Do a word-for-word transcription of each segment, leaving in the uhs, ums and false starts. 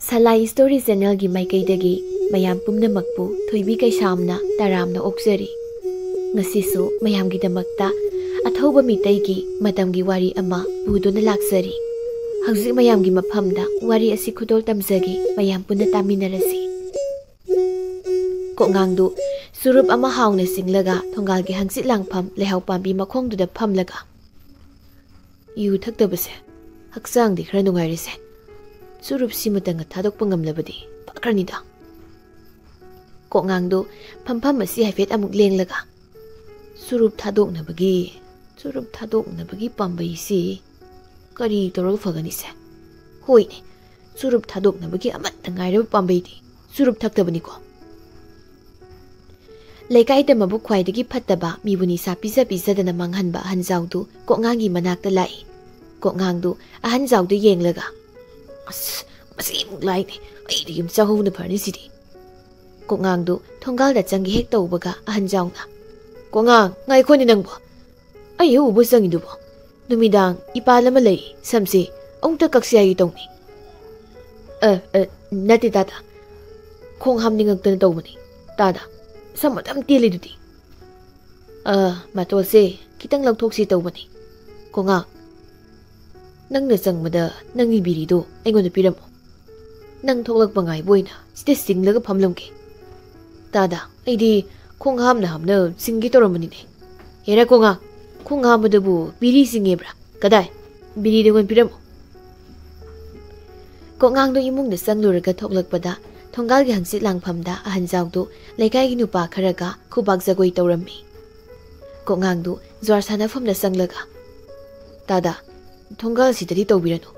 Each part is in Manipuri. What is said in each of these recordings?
ꯁꯂꯥꯏ ꯁ꯭ꯇꯣꯔꯤ ꯆꯦꯅꯦꯜꯒꯤ ꯃꯥꯏꯀꯩꯗꯒꯤ ꯃꯌꯥꯝ ꯄꯨꯝꯅꯃꯛꯄꯨ ꯊꯣꯏꯕꯤ ꯀꯩꯁꯥꯝꯅ ꯇꯔꯥꯝꯅ ꯑꯣꯛꯆꯔꯤ꯫ ꯉꯁꯤꯁꯨ ꯃꯌꯥꯝꯒꯤꯗꯃꯛꯇ ꯑꯊꯧꯕ ꯃꯤꯇꯩꯒꯤ ꯃꯇꯝꯒꯤ ꯋꯥꯔꯤ ꯑꯃ ꯄꯨꯗꯨꯅ ꯂꯥꯛꯆꯔꯤ꯫ ꯍꯧꯖꯤꯛ ꯃꯌꯥꯝꯒꯤ ꯃꯐꯝꯗ ꯋꯥꯔꯤ ꯑꯁꯤ ꯈꯨꯗꯣꯜ ꯇꯝꯖꯒꯦ, ꯃꯌꯥꯝ ꯄꯨꯟꯅ ꯇꯥꯃꯤꯟꯅꯔꯁꯤ꯫ ꯀꯣꯛꯉꯥꯡꯗꯨ ꯆꯨꯔꯨꯞ ꯑꯃ ꯍꯥꯎꯅ ꯆꯤꯡꯂꯒ ꯊꯣꯡꯒꯥꯜꯒꯤ ꯍꯪꯆꯤꯠ ꯂꯥꯡꯐꯝ ꯂꯩꯍꯥꯎ ꯄꯥꯝꯕꯤ ꯃꯈꯣꯡꯗꯨꯗ ꯐꯝꯂꯒ, "ꯌꯨ ꯊꯛꯇꯕꯁꯦ ꯍꯛꯆꯥꯡꯗꯤ ꯈꯔ ꯅꯨꯡꯉꯥꯏꯔꯦꯁꯦ꯫ ꯆꯨꯔꯨꯞꯁꯤꯃꯇꯪꯒ ꯊꯥꯗꯣꯛꯄ ꯉꯝꯂꯕꯗꯤ ꯐꯈ꯭ꯔꯅꯤꯗ꯫" ꯀꯣꯛꯉꯥꯡꯗꯨ ꯐꯝꯐꯝ ꯑꯁꯤ ꯍꯥꯏꯐꯦꯠ ꯑꯃꯨꯛ ꯂꯦꯡꯂꯒ, "ꯆꯨꯔꯨꯞ ꯊꯥꯗꯣꯛꯅꯕꯒꯤ, ꯆꯨꯔꯨꯞ ꯊꯥꯗꯣꯛꯅꯕꯒꯤ ꯄꯥꯝꯕꯩꯁꯤ ꯀꯔꯤ ꯇꯧꯔꯒ ꯐꯒꯅꯤꯁꯦ? ꯍꯣꯏꯅꯦ, ꯆꯨꯔꯨꯞ ꯊꯥꯗꯣꯛꯅꯕꯒꯤ ꯑꯃꯠꯇ ꯉꯥꯏꯔꯕ ꯄꯥꯝꯕꯩꯗꯤ ꯆꯨꯔꯨꯞ ꯊꯛꯇꯕꯅꯤꯀꯣ꯫" ꯂꯩꯀꯥꯏꯗ ꯃꯕꯨꯛ ꯈ꯭ꯋꯥꯏꯗꯒꯤ ꯐꯠꯇꯕ ꯃꯤꯕꯨ ꯅꯤꯁꯥ ꯄꯤꯖ ꯄꯤꯖꯗꯅ ꯃꯥꯡꯍꯟꯕ ꯑꯍꯟꯖꯥꯎꯗꯨ ꯀꯣꯛꯉꯥꯡꯒꯤ ꯃꯅꯥꯛꯇ ꯂꯥꯛꯏ꯫ ꯀꯣꯛꯉꯥꯡꯗꯨ ꯑꯍꯟꯖꯥꯎꯗꯨ ꯌꯦꯡꯂꯒ, "ꯑꯁ, ꯃꯁꯤ ꯑꯃꯨꯛ ꯂꯥꯏꯅꯦ, ꯑꯩꯗꯤ ꯌꯨꯝ ꯆꯪꯍꯧꯕꯅ ꯐꯔꯅꯤ ꯁꯤꯗꯤ꯫" ꯀꯣꯛꯉꯥꯡꯗꯨ ꯊꯣꯡꯒꯥꯜꯗ ꯆꯪꯒꯦ ꯍꯦꯛ ꯇꯧꯕꯒ ꯑꯍꯟꯖꯥꯎꯅ, "ꯀꯣꯛꯉꯥꯡ, ꯉꯥꯏꯈꯣꯅꯦ ꯅꯪꯕꯣ꯫ ꯑꯩ ꯍꯦꯛ ꯎꯕ ꯆꯪꯉꯤꯗꯨꯕꯣ? ꯅꯨꯃꯤꯗꯥꯡ ꯏꯄꯥꯜ ꯑꯃ ꯂꯩ, ꯁꯝꯁꯦ ꯑꯃꯨꯛꯇ ꯀꯛꯁꯤ ꯍꯥꯏꯒꯦ ꯇꯧꯅꯤ꯫" "ꯑ, ꯑ, ꯅꯠꯇꯦ ꯇꯥꯗ, ꯈꯣꯡ ꯍꯥꯝꯅꯤꯡꯉꯛꯇꯅ ꯇꯧꯕꯅꯤ ꯇꯥꯗ, ꯁꯝ ꯑꯗꯨꯝ ꯇꯦꯜꯂꯤꯗꯨꯗꯤ꯫" "ꯑ, ꯃꯇꯣꯜꯁꯦ ꯈꯤꯇꯪ ꯂꯧꯊꯣꯛꯁꯤ ꯇꯧꯕꯅꯤ꯫ ꯀꯣꯉꯥ, ꯅꯪꯅ ꯆꯪꯕꯗ ꯅꯪꯒꯤ ꯕꯤꯔꯤꯗꯣ ꯑꯩꯉꯣꯟꯗ ꯄꯤꯔꯝꯃꯣ꯫ ꯅꯪ ꯊꯣꯛꯂꯛꯄ ꯉꯥꯏꯕ ꯑꯣꯏꯅ ꯁꯤꯗ ꯆꯤꯡꯂꯒ ꯐꯝꯂꯝꯒꯦ꯫" "ꯇꯥꯗ, ꯑꯩꯗꯤ ꯈꯣꯡ ꯍꯥꯝꯅ ꯍꯥꯝꯅ ꯆꯤꯡꯒꯦ ꯇꯧꯔꯝꯕꯅꯤꯅꯦ꯫" "ꯍꯦꯔꯥ ꯀꯣꯉꯥ, ꯈꯣꯡ ꯍꯥꯝꯕꯗꯕꯨ ꯕꯤꯔꯤ ꯆꯤꯡꯉꯦꯕ꯭ꯔꯥ? ꯀꯗꯥꯏ? ꯕꯤꯔꯤꯗꯨ ꯑꯩꯉꯣꯟꯗ ꯄꯤꯔꯝꯃꯣ꯫" ꯀꯣꯛꯉꯥꯡꯗꯣ ꯏꯃꯨꯡꯗ ꯆꯪꯂꯨꯔꯒ ꯊꯣꯛꯂꯛꯄꯗ ꯊꯣꯡꯒꯥꯜꯒꯤ ꯍꯪꯆꯤꯠ ꯂꯥꯡꯐꯝꯗ ꯑꯍꯟꯖꯥꯎꯗꯨ ꯂꯩꯀꯥꯏꯒꯤ ꯅꯨꯄꯥ ꯈꯔꯒ ꯈꯨꯕꯥꯛ ꯖꯒꯣꯏ ꯇꯧꯔꯝꯃꯤ꯫ ꯀꯣꯛꯉꯥꯡꯗꯨ ꯖ꯭ꯋꯥꯔ ꯁꯥꯟꯅꯐꯝꯗ ꯆꯪꯂꯒ, "ꯇꯥꯗ, ꯊꯣꯡꯒꯥꯜꯁꯤꯗꯗꯤ ꯇꯧꯕꯤꯔꯅꯨ꯫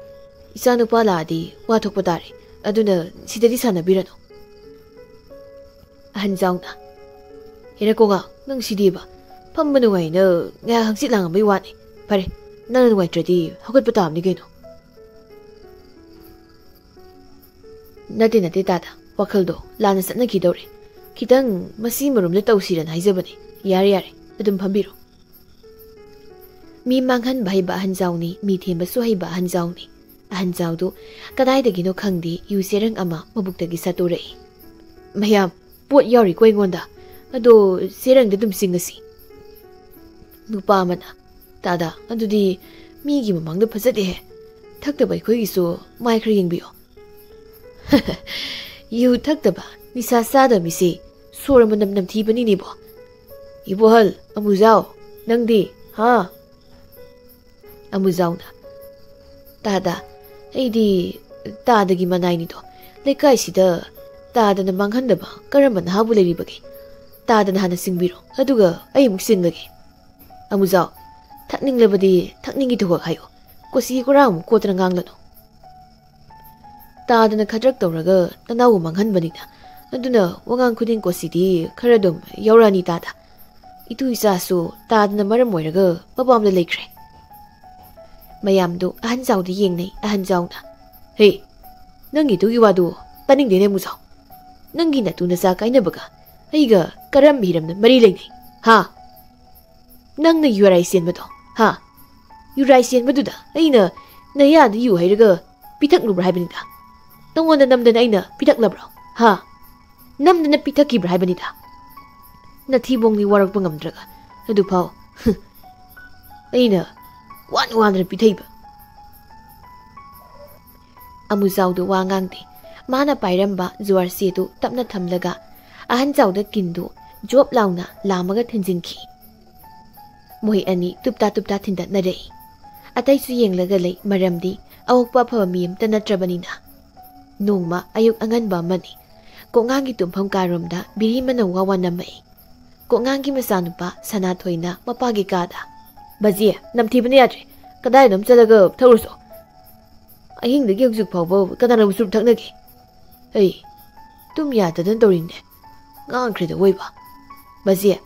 ꯏꯆꯥꯅꯨꯄꯥ ꯂꯥꯛꯑꯗꯤ ꯋꯥ ꯊꯣꯛꯄ ꯇꯥꯔꯦ꯫ ꯑꯗꯨꯅ ꯁꯤꯗꯗꯤ ꯁꯥꯟꯅꯕꯤꯔꯅꯨ꯫" ꯑꯍꯟꯖꯥꯎꯅ, "ꯍꯦꯔꯥ ꯀꯣꯉꯥ, ꯅꯪ ꯁꯤꯗꯤꯕ? ꯐꯝꯕ ꯅꯨꯡꯉꯥꯏꯅ ꯉꯥꯏꯍꯥꯛ ꯍꯪꯆꯤꯠ ꯂꯥꯡꯉꯝꯕꯩ ꯋꯥꯅꯤ꯫ ꯐꯔꯦ, ꯅꯪꯅ ꯅꯨꯡꯉꯥꯏꯇ꯭ꯔꯗꯤ ꯍꯧꯒꯠꯄ ꯇꯥꯕꯅꯤ ꯀꯩꯅꯣ꯫" "ꯅꯠꯇꯦ, ꯅꯠꯇꯦ ꯇꯥꯗ, ꯋꯥꯈꯜꯗꯣ ꯂꯥꯟꯅ ꯆꯠꯅꯈꯤꯗꯧꯔꯦ꯫ ꯈꯤꯇꯪ ꯃꯁꯤ ꯃꯔꯨꯝꯗ ꯇꯧꯁꯤꯔꯅ ꯍꯥꯏꯖꯕꯅꯦ꯫ ꯌꯥꯔꯦ, ꯌꯥꯔꯦ, ꯑꯗꯨꯝ ꯐꯝꯕꯤꯔꯣ꯫" ꯃꯤ ꯃꯥꯡꯍꯟꯕ ꯍꯩꯕ ꯑꯍꯟꯖꯥꯎꯅꯤ, ꯃꯤ ꯊꯦꯝꯕꯁꯨ ꯍꯩꯕ ꯑꯍꯟꯖꯥꯎꯅꯤ꯫ ꯑꯍꯟ ꯖꯥꯎꯗꯨ ꯀꯗꯥꯏꯗꯒꯤꯅꯣ ꯈꯪꯗꯦ, ꯌꯨ ꯆꯦꯔꯪ ꯑꯃ ꯃꯕꯨꯛꯇꯒꯤ ꯁꯠꯇꯣꯔꯛꯏ꯫ "ꯃꯌꯥꯝ, ꯄꯣꯠ ꯌꯥꯎꯔꯤꯀꯣ ꯑꯩꯉꯣꯟꯗ, ꯑꯗꯣ ꯆꯦꯔꯪꯗ ꯑꯗꯨꯝ ꯆꯤꯡꯉꯁꯤ꯫" ꯅꯨꯄꯥ ꯑꯃꯅ, "ꯇꯥꯗ, ꯑꯗꯨꯗꯤ ꯃꯤꯒꯤ ꯃꯃꯥꯡꯗ ꯐꯖꯗꯦꯍꯦ꯫ ꯊꯛꯇꯕ ꯑꯩꯈꯣꯏꯒꯤꯁꯨ ꯃꯥꯏ ꯈꯔ ꯌꯦꯡꯕꯤꯌꯣ꯫" "ꯌꯨ ꯊꯛꯇꯕ, ꯅꯤꯁꯥ ꯆꯥꯗꯕ ꯃꯤꯁꯤ ꯁꯣꯔ ꯃꯅꯝ ꯅꯝꯊꯤꯕꯅꯤꯅꯦꯕꯣ꯫ ꯏꯕꯣꯍꯜ, ꯑꯃꯨꯖꯥꯎ, ꯅꯪꯗꯤ, ꯍꯥ?" ꯑꯃꯨꯖꯥꯎꯅ, "ꯇꯥꯗ, ꯑꯩꯗꯤ ꯇꯥꯗꯒꯤ ꯃꯅꯥꯏꯅꯤꯗꯣ꯫ ꯂꯩꯀꯥꯏꯁꯤꯗ ꯇꯥꯗꯅ ꯃꯥꯡꯍꯟꯗꯕ ꯀꯔꯝꯕ ꯅꯍꯥꯕꯨ ꯂꯩꯔꯤꯕꯒꯦ? ꯇꯥꯗꯅ ꯍꯥꯟꯅ ꯆꯤꯡꯕꯤꯔꯣ, ꯑꯗꯨꯒ ꯑꯩ ꯑꯃꯨꯛ ꯆꯤꯡꯂꯒꯦ꯫" "ꯑꯃꯨꯖꯥꯎ, ꯊꯛꯅꯤꯡꯂꯕꯗꯤ ꯊꯛꯅꯤꯡꯒꯤ ꯊꯧꯍꯛ ꯍꯥꯏꯌꯣ꯫ ꯀꯣꯆꯤ ꯀꯣꯔꯥ ꯑꯃꯨꯛ ꯀꯣꯠꯇꯅ ꯉꯥꯡꯂꯅꯨ꯫ ꯇꯥꯗꯅ ꯈꯗ꯭ꯔꯛ ꯇꯧꯔꯒ ꯅꯅꯥꯎꯕꯨ ꯃꯥꯡꯍꯟꯕꯅꯤꯅ, ꯑꯗꯨꯅ ꯋꯥꯉꯥꯡ ꯈꯨꯗꯤꯡ ꯀꯣꯆꯤꯗꯤ ꯈꯔ ꯑꯗꯨꯝ ꯌꯥꯎꯔꯛꯑꯅꯤ ꯇꯥꯗ꯫ ꯏꯇꯨ ꯏꯆꯥꯁꯨ ꯇꯥꯗꯅ ꯃꯔꯝ ꯑꯣꯏꯔꯒ ꯃꯄꯥꯝꯗ ꯂꯩꯈ꯭ꯔꯦ꯫" ꯃꯌꯥꯝꯗꯨ ꯑꯍꯟ ꯖꯥꯎꯗ ꯌꯦꯡꯅꯩ꯫ ꯑꯍꯟ ꯖꯥꯎꯅ, "ꯍꯦ, ꯅꯪꯒꯤ ꯏꯇꯨꯒꯤ ꯋꯥꯗꯨ ꯇꯥꯅꯤꯡꯗꯦꯅꯦ ꯑꯃꯨꯖꯥꯎ꯫ ꯅꯪꯒꯤ ꯅꯇꯨ ꯅꯆꯥ ꯀꯥꯏꯅꯕꯒ ꯑꯩꯒ ꯀꯔꯝꯕ ꯍꯤꯔꯝꯗ ꯃꯔꯤ ꯂꯩꯅꯩ? ꯍꯥ? ꯅꯪꯅ ꯌꯨꯔꯥꯏ ꯆꯦꯟꯕꯗꯣ, ꯍꯥ? ꯌꯨꯔꯥꯏ ꯆꯦꯟꯕꯗꯨꯗ ꯑꯩꯅ ꯅꯌꯥꯗ ꯌꯨ ꯍꯩꯔꯒ ꯄꯤꯊꯛꯂꯨꯕ꯭ꯔꯥ ꯍꯥꯏꯕꯅꯤꯗ꯫ ꯅꯉꯣꯟꯗ ꯅꯝꯗꯅ ꯑꯩꯅ ꯄꯤꯊꯛꯂꯕ꯭ꯔꯣ? ꯍꯥ? ꯅꯝꯗꯅ ꯄꯤꯊꯛꯈꯤꯕ꯭ꯔꯥ ꯍꯥꯏꯕꯅꯤꯗ꯫ ꯅꯊꯤꯕꯣꯡꯅꯤ ꯋꯥꯔꯛꯄ ꯉꯝꯗ꯭ꯔꯒ ꯑꯗꯨꯐꯥꯎ ꯑꯩꯅ ꯋꯥꯅ ꯋꯥꯅ ꯄꯤꯊꯛꯏꯕ꯫" ꯑꯃꯨꯖꯥꯎꯗꯨ ꯋꯥ ꯉꯥꯡꯗꯦ꯫ ꯃꯥꯅ ꯄꯥꯏꯔꯝꯕ ꯖꯨꯋꯥꯔ ꯆꯦꯗꯨ ꯇꯞꯅ ꯊꯝꯂꯒ ꯑꯍꯟ ꯖꯥꯎꯗ ꯀꯤꯟꯗꯨ ꯖꯣꯞ ꯂꯥꯎꯅ ꯂꯥꯝꯃꯒ ꯊꯤꯟꯖꯤꯟꯈꯤ꯫ ꯃꯣꯏ ꯑꯅꯤ ꯇꯨꯞꯇꯥ ꯇꯨꯞꯇꯥ ꯊꯤꯟꯗꯠꯅꯔꯛꯏ꯫ ꯑꯇꯩꯁꯨ ꯌꯦꯡꯂꯒ ꯂꯩ, ꯃꯔꯝꯗꯤ ꯑꯋꯣꯛꯄ ꯑꯐꯕ ꯃꯤ ꯑꯃꯇ ꯅꯠꯇ꯭ꯔꯕꯅꯤꯅ꯫ ꯅꯣꯡꯃ ꯑꯌꯨꯛ ꯑꯉꯟꯕ ꯑꯃꯅꯤ꯫ ꯀꯣꯛꯉꯥꯡꯒꯤ ꯇꯨꯝꯐꯝ ꯀꯥꯔꯣꯝꯗ ꯕꯤꯔꯤ ꯃꯅꯝ ꯋꯥ ꯋꯥ ꯅꯝꯃꯛꯏ꯫ ꯀꯣꯛꯉꯥꯡꯒꯤ ꯃꯆꯥꯅꯨꯄꯥ ꯁꯅꯥꯊꯣꯏꯅ ꯃꯄꯥꯒꯤ ꯀꯥꯗ, "ꯕꯥꯖꯤ, ꯅꯝꯊꯤꯕꯅ ꯌꯥꯗ꯭ꯔꯦ, ꯀꯗꯥꯏꯗꯅꯣꯝ ꯆꯠꯂꯒ ꯊꯧꯔꯨꯁꯣ꯫ ꯑꯍꯤꯡꯗꯒꯤ ꯍꯧꯖꯤꯛ ꯐꯥꯎꯕ ꯀꯅꯥꯅꯕꯨ ꯆꯨꯔꯨꯞ ꯊꯛꯅꯒꯦ? ꯑꯩ ꯇꯨꯝ ꯌꯥꯗꯗꯅ ꯇꯧꯔꯤꯅꯦ꯫ ꯉꯥꯡꯈ꯭ꯔꯦꯗ ꯑꯋꯣꯏꯕ꯫ ꯕꯥꯖꯤ,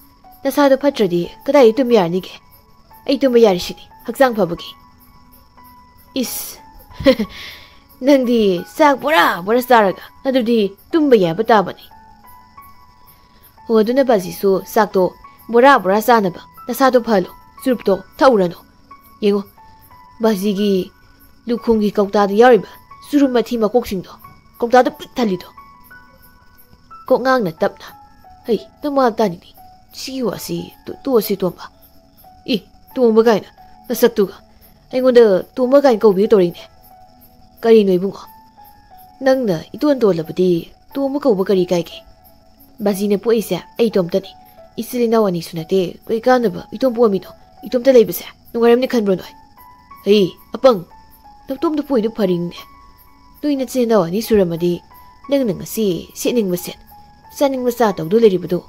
ꯅꯁꯥꯗꯣ ꯐꯠꯇ꯭ꯔꯗꯤ ꯀꯗꯥꯏꯗ ꯇꯨꯝ ꯌꯥꯔꯅꯤꯒꯦ? ꯑꯩ ꯇꯨꯝꯕ ꯌꯥꯔꯤꯁꯤꯗꯤ ꯍꯛꯆꯥꯡ ꯐꯕꯒꯤ꯫" ꯏꯁ, ꯅꯪꯗꯤ ꯆꯥꯛ ꯕꯣꯔꯥ ꯕꯣꯔꯥ ꯆꯥꯔꯒ ꯑꯗꯨꯗꯤ ꯇꯨꯝꯕ ꯌꯥꯕ ꯇꯥꯕꯅꯤ꯫ ꯍꯣ, ꯑꯗꯨꯅ ꯕꯥꯖꯤꯁꯨ ꯆꯥꯛꯇꯣ ꯕꯣꯔꯥ ꯕꯣꯔꯥ ꯆꯥꯅꯕ ꯅꯁꯥꯗꯣ ꯐꯍꯜꯂꯣ, ꯆꯨꯔꯨꯞꯇꯣ ꯊꯛꯎꯔꯅꯨ꯫ ꯌꯦꯡꯉꯣ, ꯕꯥꯖꯤꯒꯤ ꯂꯨꯈꯣꯡꯒꯤ ꯀꯧꯇꯥꯗ ꯌꯥꯎꯔꯤꯕ ꯆꯨꯔꯨꯝ ꯃꯊꯤ ꯃꯀꯣꯛꯁꯤꯡꯗꯣ ꯀꯧꯇꯥꯗ ꯄꯤꯛ ꯊꯜꯂꯤꯗꯣ꯫ ꯀꯣꯛꯉꯥꯡꯅ ꯇꯞꯅ, "ꯍꯩ, ꯅꯃꯥ ꯇꯥꯅꯤꯅꯦ꯫ ꯁꯤꯒꯤ ꯋꯥꯁꯤ ꯇꯣ-, ꯇꯣꯛꯑꯁꯤ, ꯇꯣꯝꯕ꯫" "ꯏ, ꯇꯣꯝꯕ ꯀꯥꯏꯅ, ꯅꯁꯛꯇꯨꯒ꯫ ꯑꯩꯉꯣꯟꯗ ꯇꯣꯝꯕ ꯀꯥꯏꯅ ꯀꯧꯕꯤꯒꯗꯧꯔꯤꯅꯦ꯫ ꯀꯔꯤꯅꯣ ꯏꯕꯨꯡꯉꯣ? ꯅꯪꯅ ꯏꯇꯣꯟ ꯇꯣꯜꯂꯕꯗꯤ ꯇꯣꯝꯕ ꯀꯧꯕ ꯀꯔꯤ ꯀꯥꯏꯒꯦ? ꯕꯥꯖꯤꯅ ꯄꯣꯛꯏꯁꯦ ꯑꯩ ꯏꯇꯣꯝꯇꯅꯤ꯫ ꯏꯆꯤꯜ ꯏꯅꯥꯎ ꯑꯅꯤ ꯁꯨ ꯅꯠꯇꯦ, ꯀꯩ ꯀꯥꯟꯅꯕ ꯏꯇꯣꯝ ꯄꯣꯛꯑꯝꯃꯤꯅꯣ? ꯏꯇꯣꯝꯇ ꯂꯩꯕꯁꯦ ꯅꯨꯡꯉꯥꯏꯔꯝꯅꯤ ꯈꯟꯕ꯭ꯔꯣ ꯅꯣꯏ? ꯍꯩ, ꯑꯄꯪ! ꯅꯇꯣꯝꯇ ꯄꯣꯛꯏꯗꯨ ꯐꯔꯤꯅꯤꯅꯦ꯫ ꯅꯣꯏ ꯅꯆꯤꯟ ꯏꯅꯥꯎ ꯑꯅꯤ ꯁꯨꯔꯝꯃꯗꯤ ꯅꯪꯅ ꯉꯁꯤ ꯁꯦꯠꯅꯤꯡꯕ ꯁꯦꯠ, ꯆꯥꯅꯤꯡꯕ ꯆꯥ ꯇꯧꯗꯨ ꯂꯩꯔꯤꯕꯗꯨ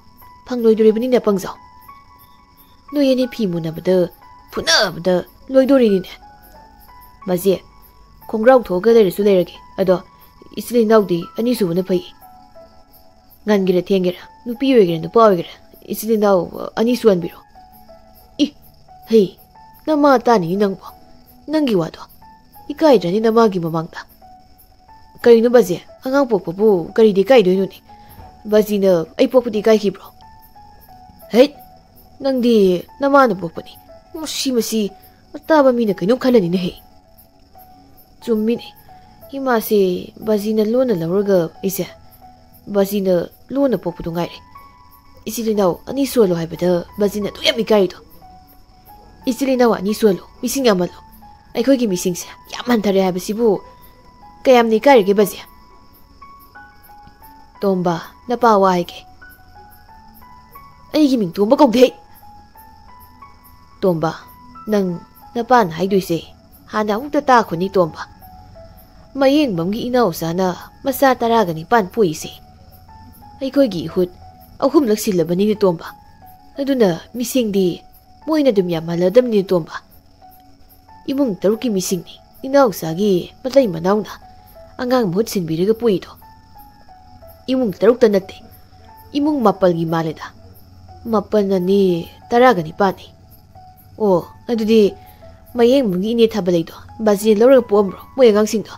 ꯐꯪꯂꯣꯏꯗꯣꯔꯤꯕꯅꯤꯅꯦ, ꯄꯪꯖꯥꯎ꯫ ꯅꯣꯏ ꯑꯅꯤ ꯐꯤ ꯃꯨꯟꯅꯕꯗ, ꯐꯨꯅꯕꯗ ꯂꯣꯏꯗꯣꯔꯤꯅꯤꯅꯦ꯫ ꯕꯥꯖꯤ, ꯈꯣꯡꯒ꯭ꯔꯥꯎ ꯊꯣꯛꯑꯒ ꯂꯩꯔꯁꯨ ꯂꯩꯔꯒꯦ, ꯑꯗꯣ ꯏꯆꯤꯜ ꯏꯅꯥꯎꯗꯤ ꯑꯅꯤꯁꯨꯕꯅ ꯐꯩ꯫ ꯉꯟꯒꯦꯔꯥ ꯊꯦꯡꯒꯦꯔꯥ, ꯅꯨꯄꯤ ꯑꯣꯏꯒꯦꯔꯥ ꯅꯨꯄꯥ ꯑꯣꯏꯒꯦꯔꯥ, ꯏꯆꯤꯜ ꯏꯅꯥꯎ ꯑꯅꯤ ꯁꯨꯍꯟꯕꯤꯔꯣ꯫" "ꯏ, ꯍꯩ, ꯅꯃꯥ ꯇꯥꯅꯤ ꯅꯪꯕꯣ꯫ ꯅꯪꯒꯤ ꯋꯥꯗꯣ ꯏꯀꯥꯏꯗ꯭ꯔꯅꯤ ꯅꯃꯥꯒꯤ ꯃꯃꯥꯡꯗ?" "ꯀꯔꯤꯅꯣ ꯕꯥꯖꯤ, ꯑꯉꯥꯡ ꯄꯣꯛꯄꯕꯨ ꯀꯔꯤꯗꯤ ꯏꯀꯥꯏꯗꯣꯏꯅꯣꯅꯦ? ꯕꯥꯖꯤꯅ ꯑꯩ ꯄꯣꯛꯄꯗꯤ ꯏꯀꯥꯏꯈꯤꯕ꯭ꯔꯣ?" "ꯍꯩꯠ, ꯅꯪꯗꯤ ꯅꯃꯥꯅ ꯄꯣꯛꯄꯅꯤ꯫ ꯃꯁꯤ, ꯃꯁꯤ, ꯑꯇꯥꯕ ꯃꯤꯅ ꯀꯩꯅꯣꯝ ꯈꯜꯂꯅꯤꯅꯦ ꯍꯦ꯫" "ꯆꯨꯝꯃꯤꯅꯦ꯫ ꯏꯃꯥꯁꯦ ꯕꯥꯖꯤꯅ ꯂꯣꯟꯅ ꯂꯧꯔꯒ ꯑꯩꯁꯦ, ꯕꯥꯖꯤꯅ ꯂꯣꯟꯅ ꯄꯣꯛꯄꯗꯨ ꯉꯥꯏꯔꯦ꯫ ꯏꯆꯤꯜ ꯏꯅꯥꯎ ꯑꯅꯤ ꯁꯨꯍꯜꯂꯣ ꯍꯥꯏꯕꯗ ꯕꯥꯖꯤꯅ ꯑꯗꯨꯛ ꯌꯥꯝ ꯏꯀꯥꯏꯔꯤꯗꯣ꯫ ꯏꯆꯤꯜ ꯏꯅꯥꯎ ꯑꯅꯤ ꯁꯨꯍꯜꯂꯣ, ꯃꯤꯁꯤꯡ ꯌꯥꯝꯍꯜꯂꯣ꯫ ꯑꯩꯈꯣꯏꯒꯤ ꯃꯤꯁꯤꯡꯁꯦ ꯌꯥꯝ ꯍꯟꯊꯔꯦ ꯍꯥꯏꯕꯁꯤꯕꯨ ꯀꯌꯥꯝꯅ ꯏꯀꯥꯏꯔꯒꯦ ꯕꯥꯖꯤ?" "ꯇꯣꯝꯕ, ꯅꯄꯥ ꯋꯥ ꯍꯥꯏꯒꯦ꯫" "ꯑꯩꯒꯤ ꯃꯤꯡ ꯇꯣꯝꯕ ꯀꯧꯗꯦ ꯍꯩ!" "ꯇꯣꯝꯕ, ꯅꯪ ꯅꯄꯥꯅ ꯍꯥꯏꯗꯣꯏꯁꯦ ꯍꯥꯟꯅ ꯑꯃꯨꯛꯇ ꯇꯥꯈꯣꯅꯦ ꯇꯣꯝꯕ꯫ ꯃꯌꯦꯡꯕꯝꯒꯤ ꯏꯅꯥꯎꯆꯥꯅ ꯃꯆꯥ ꯇꯔꯥꯒ ꯅꯤꯄꯥꯟ ꯄꯣꯛꯏꯁꯦ꯫ ꯑꯩꯈꯣꯏꯒꯤ ꯏꯍꯨꯠ ꯑꯍꯨꯝꯂꯛ ꯁꯤꯜꯂꯕꯅꯤꯅꯦ ꯇꯣꯝꯕ꯫ ꯑꯗꯨꯅ ꯃꯤꯁꯤꯡꯗꯤ ꯃꯣꯏꯅ ꯑꯗꯨꯝ ꯌꯥꯝꯍꯜꯂꯗꯕꯅꯤꯅꯦ ꯇꯣꯝꯕ꯫ ꯏꯃꯨꯡ ꯇꯔꯨꯛꯀꯤ ꯃꯤꯁꯤꯡꯅꯤ ꯏꯅꯥꯎꯆꯥꯒꯤ ꯃꯇꯩ ꯃꯅꯥꯎꯅ ꯑꯉꯥꯡ ꯃꯍꯨꯠ ꯁꯤꯟꯕꯤꯔꯒ ꯄꯣꯛꯏꯗꯣ꯫ ꯏꯃꯨꯡ ꯇꯔꯨꯛꯇ ꯅꯠꯇꯦ, ꯏꯃꯨꯡ ꯃꯥꯄꯜꯒꯤ ꯃꯥꯜꯂꯦꯗ꯫ ꯃꯥꯄꯜ ꯑꯅꯤ ꯇꯔꯥꯒ ꯅꯤꯄꯥꯟꯅꯤ꯫ ꯑꯣ, ꯑꯗꯨꯗꯤ ꯃꯌꯦꯡꯕꯝꯒꯤ ꯏꯅꯦ ꯊꯥꯕꯂꯩꯗꯣ ꯕꯥꯖꯤꯅ ꯂꯧꯔꯒ ꯄꯣꯛꯑꯝꯕ꯭ꯔꯣ, ꯃꯣꯏ ꯑꯉꯥꯡꯁꯤꯡꯗꯣ?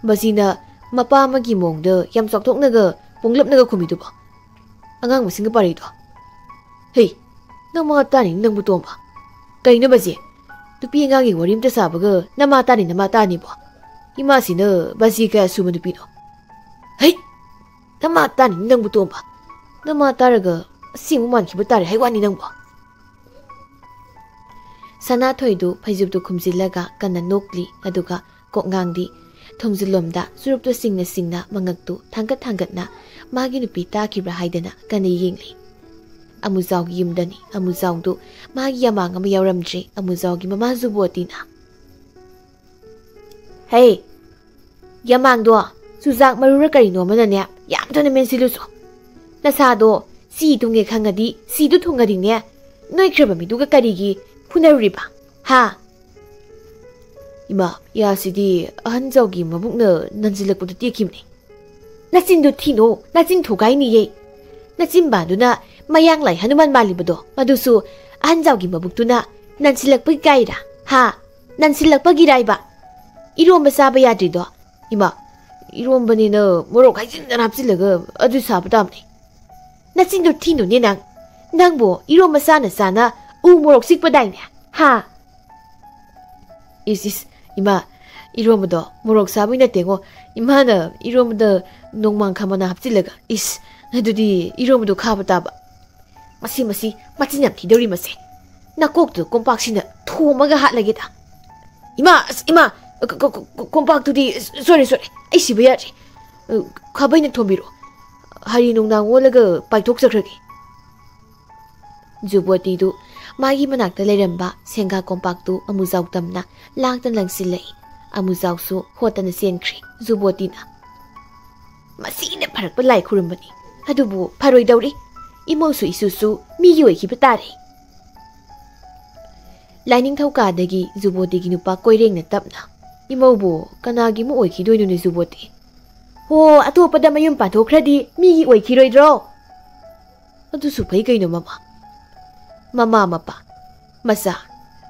ꯕꯥꯖꯤꯅ ꯃꯄꯥ ꯑꯃꯒꯤ ꯃꯑꯣꯡꯗ ꯌꯥꯝ ꯆꯥꯎꯊꯣꯛꯅꯒ ꯄꯣꯡꯂꯞꯅꯒ ꯈꯨꯝꯃꯤꯗꯨꯕꯣ? ꯑꯉꯥꯡ ꯃꯁꯤꯡꯒ ꯄꯥꯔꯤꯗꯣ?" "ꯍꯦ, ꯅꯃꯥ ꯇꯥꯅꯤ ꯅꯪꯕꯨ ꯇꯣꯝꯕ꯫ ꯀꯩꯅꯣ ꯕꯥꯖꯤ? ꯅꯨꯄꯤ ꯑꯉꯥꯡꯒꯤ ꯋꯥꯔꯤ ꯑꯝꯇ ꯁꯥꯕꯒ ꯅꯃꯥ ꯇꯥꯅꯤ, ꯅꯃꯥ ꯇꯥꯅꯤꯕꯣ꯫ ꯏꯃꯥꯁꯤꯅ ꯕꯥꯖꯤ ꯀꯌꯥ ꯁꯨꯕ ꯅꯨꯄꯤꯅꯣ? ꯍꯩ! ꯅꯃꯥ ꯇꯥꯅꯤ ꯅꯪꯕꯨ, ꯇꯣꯝꯕ꯫ ꯅꯃꯥ ꯇꯥꯔꯒ ꯑꯁꯦꯡꯕ ꯃꯥꯟꯈꯤꯕ ꯇꯥꯔꯦ ꯍꯥꯏ ꯋꯥꯅꯤ ꯅꯪꯕꯨ꯫ ꯁꯅꯥꯊꯣꯏꯗꯨ ꯐꯩꯖꯨꯞꯇꯨ ꯈꯨꯝꯖꯤꯜꯂꯒ ꯀꯟꯅ ꯅꯣꯛꯂꯤ, ꯑꯗꯨꯒ ꯀꯣꯛ ꯉꯥꯡꯗꯤ꯫ ꯊꯣꯡꯖꯤꯜꯂꯣꯝꯗ ꯆꯨꯔꯨꯞꯇꯨ ꯁꯤꯡꯅ ꯁꯤꯡꯅ ꯃꯉꯛꯇꯨ ꯊꯥꯡꯒꯠ ꯊꯥꯡꯒꯠꯅ ꯃꯥꯒꯤ ꯅꯨꯄꯤ ꯇꯥꯈꯤꯕ꯭ꯔꯥ ꯍꯥꯏꯗꯅ ꯀꯟꯅ ꯌꯦꯡꯂꯤ꯫ ꯑꯃꯨꯖꯥꯎꯒꯤ ꯌꯨꯝꯗꯅꯤ꯫ ꯑꯃꯨꯖꯥꯎꯗꯨ ꯃꯥꯒꯤ ꯌꯥꯃꯥꯡ ꯑꯃ ꯌꯥꯎꯔꯝꯗ꯭ꯔꯦ꯫ ꯑꯃꯨꯖꯥꯎꯒꯤ ꯃꯃꯥ ꯖꯨꯕꯣꯇꯤꯅ, "ꯍꯦ, ꯌꯥꯃꯥꯡꯗꯣ ꯆꯨꯖꯥꯛ ꯃꯔꯨꯔ ꯀꯔꯤꯅꯣ ꯑꯃꯅꯅꯦ ꯌꯥꯝ ꯊꯨꯅ ꯃꯦꯟꯁꯤꯜꯂꯨꯁꯣ꯫ ꯅꯁꯥꯗꯣ ꯆꯤ ꯊꯨꯡꯉꯦ ꯈꯪꯉꯗꯤ, ꯆꯤꯗꯨ ꯊꯨꯡꯉꯗꯤꯅꯦ, ꯅꯣꯏꯈ꯭ꯔꯕ ꯃꯤꯗꯨꯒ ꯀꯔꯤꯒꯤ ꯐꯨꯅꯔꯨꯔꯤꯕ? ꯍꯥ?" ꯏꯃꯥ, ꯌꯥꯁꯤꯗꯤ ꯑꯍꯟ ꯖꯥꯎꯒꯤ ꯃꯕꯨꯛꯅ ꯅꯟꯁꯤꯜꯂꯛꯄꯗ ꯇꯦꯛꯈꯤꯕꯅꯤ꯫ ꯅꯆꯤꯟꯗꯨ ꯊꯤꯅꯣ, ꯅꯆꯤꯟ ꯊꯨꯒꯥꯏꯅꯤꯌꯦ꯫ ꯅꯆꯤꯟꯕꯥꯟꯗꯨꯅ ꯃꯌꯥꯡ ꯂꯥꯏ ꯍꯅꯨꯃꯥꯟ ꯃꯥꯜꯂꯤꯕꯗꯣ, ꯃꯗꯨꯁꯨ ꯑꯍꯟ ꯖꯥꯎꯒꯤ ꯃꯕꯨꯛꯇꯨꯅ ꯅꯟꯁꯤꯜꯂꯛꯄꯒꯤ ꯀꯥꯏꯔꯥ? ꯍꯥ? ꯅꯟꯁꯤꯜꯂꯛꯄꯒꯤꯔꯥꯏꯕ? ꯏꯔꯣꯝꯕ ꯆꯥꯕ ꯌꯥꯗ꯭ꯔꯤꯗꯣ? ꯏꯃꯥ, ꯏꯔꯣꯝꯕꯅꯤꯅ ꯃꯣꯔꯣꯛ ꯍꯩꯖꯤꯟꯗꯅ ꯍꯥꯞꯆꯤꯜꯂꯒ ꯑꯗꯨ ꯁꯥꯕ ꯇꯥꯕꯅꯤ꯫ ꯅꯆꯤꯟꯗꯨ ꯊꯤꯅꯨꯅꯦ ꯅꯪ꯫ ꯅꯪꯕꯨ ꯏꯔꯣꯝꯕ ꯆꯥꯅ ꯆꯥꯅ ꯎ ꯃꯣꯔꯣꯛ ꯆꯤꯛꯄꯗꯥꯏꯅꯦ? ꯍꯥ? ꯏꯁ, ꯏꯁ, ꯏꯃꯥ, ꯏꯔꯣꯝꯕꯗꯣ ꯃꯣꯔꯣꯛ ꯁꯥꯕꯩ ꯅꯠꯇꯦꯉꯣ꯫ ꯏꯃꯥꯅ ꯏꯔꯣꯝꯕꯗ ꯅꯣꯡꯃꯥꯡꯈꯥ ꯃꯅꯥ ꯍꯥꯞꯆꯤꯜꯂꯒ, ꯏꯁ, ꯑꯗꯨꯗꯤ ꯏꯔꯣꯝꯕꯗꯣ ꯈꯥꯕ ꯇꯥꯕ꯫ ꯃꯁꯤ, ꯃꯁꯤ, ꯃꯆꯤꯟ ꯌꯥꯝ ꯊꯤꯗꯧꯔꯤ ꯃꯁꯦ꯫ ꯅꯀꯣꯛꯇꯨ ꯀꯣꯝꯄꯥꯛꯁꯤꯅ ꯊꯣꯝꯃꯒ ꯍꯥꯠꯂꯒꯦꯗ꯫ ꯏꯃꯥ, ꯑꯁ, ꯏꯃꯥ, ꯀ-, ꯀ-, ꯀ-, ꯀꯣꯝꯄꯥꯛꯇꯨꯗꯤ, ꯁꯣꯔꯤ, ꯁꯣꯔꯤ, ꯑꯩ ꯁꯤꯕ ꯌꯥꯗ꯭ꯔꯦ꯫ ꯑ, ꯈꯥꯕꯩꯅ ꯊꯣꯝꯕꯤꯔꯣ꯫ ꯍꯔꯤ ꯅꯨꯡꯗꯥꯡ ꯑꯣꯜꯂꯒ ꯄꯥꯏꯊꯣꯛꯆꯈ꯭ꯔꯒꯦ꯫ ꯖꯨꯕꯣꯇꯤꯗꯨ ꯃꯥꯒꯤ ꯃꯅꯥꯛꯇ ꯂꯩꯔꯝꯕ ꯁꯦꯡꯒꯥ ꯀꯣꯝꯄꯥꯛꯇꯨ ꯑꯃꯨꯖꯥꯎ ꯇꯝꯅ ꯂꯥꯡꯇꯅ ꯂꯪꯁꯤꯜꯂꯛꯏ꯫ ꯑꯃꯨꯖꯥꯎꯁꯨ ꯍꯣꯠꯇꯅ ꯆꯦꯟꯈ꯭ꯔꯦ꯫ ꯖꯨꯕꯣꯇꯤꯅ, "ꯃꯁꯤꯅ ꯐꯔꯛꯄ ꯂꯥꯏ ꯈꯨꯔꯨꯝꯕꯅꯤ꯫ ꯑꯗꯨꯕꯨ ꯐꯔꯣꯏꯗꯧꯔꯤ꯫ ꯏꯃꯧꯁꯨ ꯏꯁꯨꯁꯨ ꯃꯤꯒꯤ ꯑꯣꯏꯈꯤꯕ ꯇꯥꯔꯦ꯫" ꯂꯥꯏꯅꯤꯡꯊꯧ ꯀꯥꯗꯒꯤ ꯖꯨꯕꯣꯇꯤꯒꯤ ꯅꯨꯄꯥ ꯀꯣꯏꯔꯦꯡꯅ ꯇꯞꯅ, "ꯏꯃꯧꯕꯨ ꯀꯅꯥꯒꯤ ꯑꯃꯨꯛ ꯑꯣꯏꯈꯤꯗꯣꯏꯅꯣꯅꯦ ꯖꯨꯕꯣꯇꯤ? ꯍꯣ, ꯑꯇꯣꯞꯄꯗ ꯃꯌꯨꯝ ꯄꯥꯟꯊꯣꯛꯈ꯭ꯔꯗꯤ ꯃꯤꯒꯤ ꯑꯣꯏꯈꯤꯔꯣꯏꯗ꯭ꯔꯣ?" "ꯑꯗꯨꯁꯨ ꯐꯩ ꯀꯩꯅꯣ, ꯃꯃꯥ꯫ ꯃꯃꯥ ꯃꯄꯥ, ꯃꯆꯥ,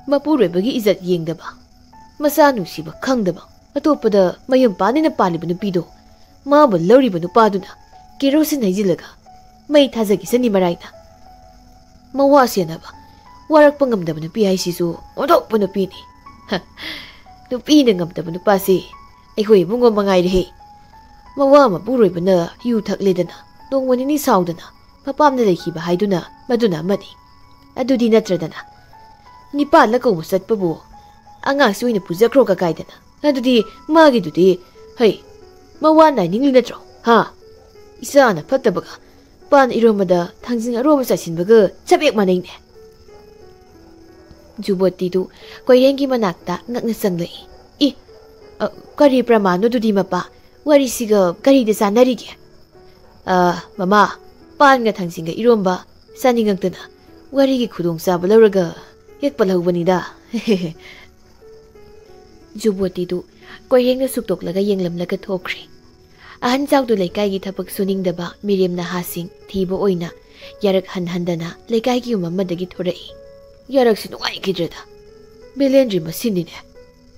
ꯃꯄꯨꯔꯣꯏꯕꯒꯤ ꯏꯖꯠ ꯌꯦꯡꯗꯕ, ꯃꯆꯥ ꯅꯨꯡꯁꯤꯕ ꯈꯪꯗꯕ, ꯑꯇꯣꯞꯄꯗ ꯃꯌꯨꯝ ꯄꯥꯟꯅꯤꯅ ꯄꯥꯜꯂꯤꯕ ꯅꯨꯄꯤꯗꯣ, ꯃꯥꯕꯨ ꯂꯧꯔꯤꯕ ꯅꯨꯄꯥꯗꯨꯅ ꯀꯦꯔꯣꯁꯤꯟ ꯍꯩꯖꯤꯜꯂꯒ ꯃꯩ ꯊꯥꯖꯈꯤꯁꯅꯤ ꯃꯔꯥꯏꯅ꯫ ꯃꯋꯥ ꯁꯦꯟꯅꯕ, ꯋꯥꯔꯛꯄ ꯉꯝꯗꯕ ꯅꯨꯄꯤ ꯍꯥꯏꯁꯤꯁꯨ ꯑꯣꯟꯊꯣꯛꯄ ꯅꯨꯄꯤꯅꯤ꯫ ꯍ, ꯅꯨꯄꯤꯅ ꯉꯝꯗꯕ ꯅꯨꯄꯥꯁꯤ ꯑꯩꯈꯣꯏ ꯏꯕꯨꯡꯉꯣ ꯃꯉꯥꯏꯔꯦꯍꯦ꯫ ꯃꯋꯥ ꯃꯄꯨꯔꯣꯏꯕꯅ ꯌꯨ ꯊꯛꯂꯦꯗꯅ, ꯅꯣꯡꯃ ꯅꯤꯅꯤ ꯁꯥꯎꯗꯅ ꯃꯄꯥꯝꯗ ꯂꯩꯈꯤꯕ ꯍꯥꯏꯗꯨꯅ ꯃꯗꯨꯅ ꯑꯃꯅꯤ꯫ ꯑꯗꯨꯗꯤ ꯅꯠꯇ꯭ꯔꯗꯅ, ꯅꯤꯄꯥꯜꯂ ꯀꯧꯕ ꯆꯠꯄꯕꯨ ꯑꯉꯥꯡꯁꯤ ꯑꯣꯏꯅ ꯄꯨꯖꯈ꯭ꯔꯣ ꯀꯀꯥꯏꯗꯅ꯫ ꯑꯗꯨꯗꯤ ꯃꯥꯒꯤꯗꯨꯗꯤ, ꯍꯩ, ꯃꯋꯥ ꯅꯥꯏꯅꯤꯡꯂꯤ ꯅꯠꯇ꯭ꯔꯣ? ꯍꯥ? ꯏꯆꯥꯅ ꯐꯠꯇꯕꯒ ꯄꯥꯟ ꯏꯔꯣꯝꯕꯗ ꯊꯥꯡꯖꯤꯡ ꯑꯔꯣꯕ ꯆꯥꯏꯁꯤꯟꯕꯒ ꯆꯞ ꯍꯦꯛ ꯃꯥꯟꯅꯩꯅꯦ꯫ ꯖꯨꯕꯣꯇꯤꯗꯨ ꯀꯣꯏꯔꯦꯡꯒꯤ ꯃꯅꯥꯛꯇ ꯉꯛꯅ ꯆꯪꯂꯛꯏ꯫ "ꯏ, ꯑ, ꯀꯔꯤ ꯄ꯭ꯔꯃꯥꯟꯅꯣ ꯑꯗꯨꯗꯤ ꯃꯄꯥ? ꯋꯥꯔꯤꯁꯤꯒ ꯀꯔꯤꯗ ꯆꯥꯟꯅꯔꯤꯒꯦ?" "ꯑ, ꯃꯃꯥ, ꯄꯥꯟꯒ ꯊꯥꯡꯖꯤꯡꯒ ꯏꯔꯣꯝꯕ ꯆꯥꯅꯤꯡꯉꯛꯇꯅ ꯋꯥꯔꯤꯒꯤ ꯈꯨꯗꯣꯡꯆꯥꯕ ꯂꯧꯔꯒ ꯍꯦꯛ ꯄꯜꯍꯧꯕꯅꯤꯗ꯫" ꯖꯨꯕꯣꯇꯤꯗꯨ ꯀꯣꯏꯔꯦꯡꯅ ꯁꯨꯛꯇꯣꯛꯂꯒ ꯌꯦꯡꯂꯝꯂꯒ ꯊꯣꯛꯈ꯭ꯔꯦ꯫ ꯑꯍꯟ ꯆꯥꯎꯗꯨ ꯂꯩꯀꯥꯏꯒꯤ ꯊꯕꯛ ꯁꯨꯅꯤꯡꯗꯕ ꯃꯤꯔꯦꯝ ꯅꯍꯥꯁꯤꯡ ꯊꯤꯕ ꯑꯣꯏꯅ ꯌꯥꯔꯛ ꯍꯟꯍꯟꯗꯅ ꯂꯩꯀꯥꯏꯒꯤ ꯌꯨꯝ ꯑꯃꯗꯒꯤ ꯊꯣꯔꯛꯏ꯫ ꯌꯥꯔꯛꯁꯤ ꯅꯨꯡꯉꯥꯏꯈꯤꯗ꯭ꯔꯦꯗ꯫ ꯕꯦꯂꯦꯟꯗ꯭ꯔꯤ ꯃꯁꯤꯅꯤꯅꯦ꯫